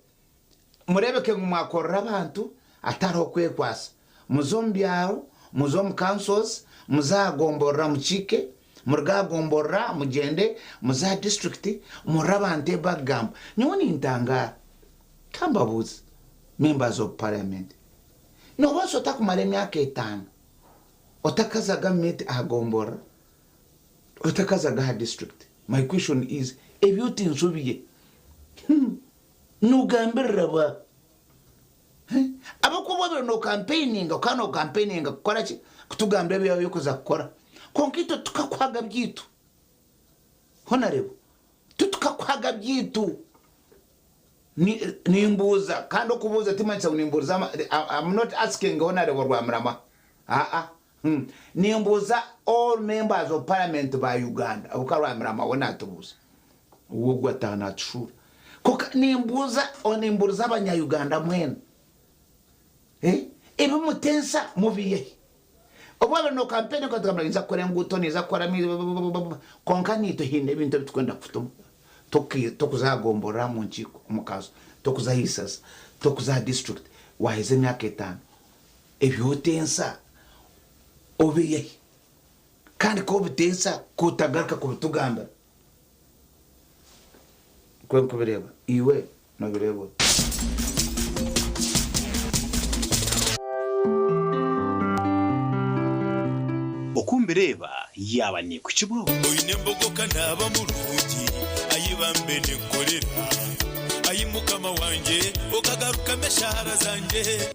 mureebeke ngu mwakorera abantu hatariho kwekwasa. Muze omu byaro, muze omu councils, muze aha gomborora mukiike, muruge aha gomborora mugyende muze aha district murore abantu ebi bakugamba. Nyowe nintangaara, kambabuuze members of parliament, nobaasa ota kumara emyaka etano otakazaga meet aha gomborora, otakazaga aha district? My question is, ebyo tinshobire? Nogambirira ba? Ahabw'okuba obaire nokampeininga, okaba nokampeininga kukora ki? Kutugambira ebi waaba orikuza kukora. Kwonka itwe tukakuhaga byaitu. Honourable, itwe tukakuhaga byaitu. Nimbuuza, kandi okubuuza timanyisa ngu nimbuuriza, I'm not asking Honourable Rwamirama, aa. Nimbuuza all members of parliament ba Uganda, ahabw'okuba Rwamirama we naatubuuza, we ogwo ataaha naatushuura. Kwonka nimbuuza, nimbuuriza abanya Uganda mwena, ebi mutensa mubiihe hi? Obu wabaire nokampeininga okatugambira ninza kukora enguuto, ninza kukora amaizi, kwonka naitwe haine ebintu ebi turikwenda kutuma, tokuza aha gomborora omu nkiiko, omu kanso, tokuza aha isaza, tokuza aha district, waaheza emyaka etano. Ebyotensa obiihe, kandi ku obitensa ku otagaruka kubitugambira. Nikwo ndikubireeba. Iwe nobireeba ota? Oku mbireeba yaaba neekuhikibwaho. Oine embogo ka naaba murungi, ayi bambe nenkorera, ayi Mukama wangye okagarukamu eshaara zangye.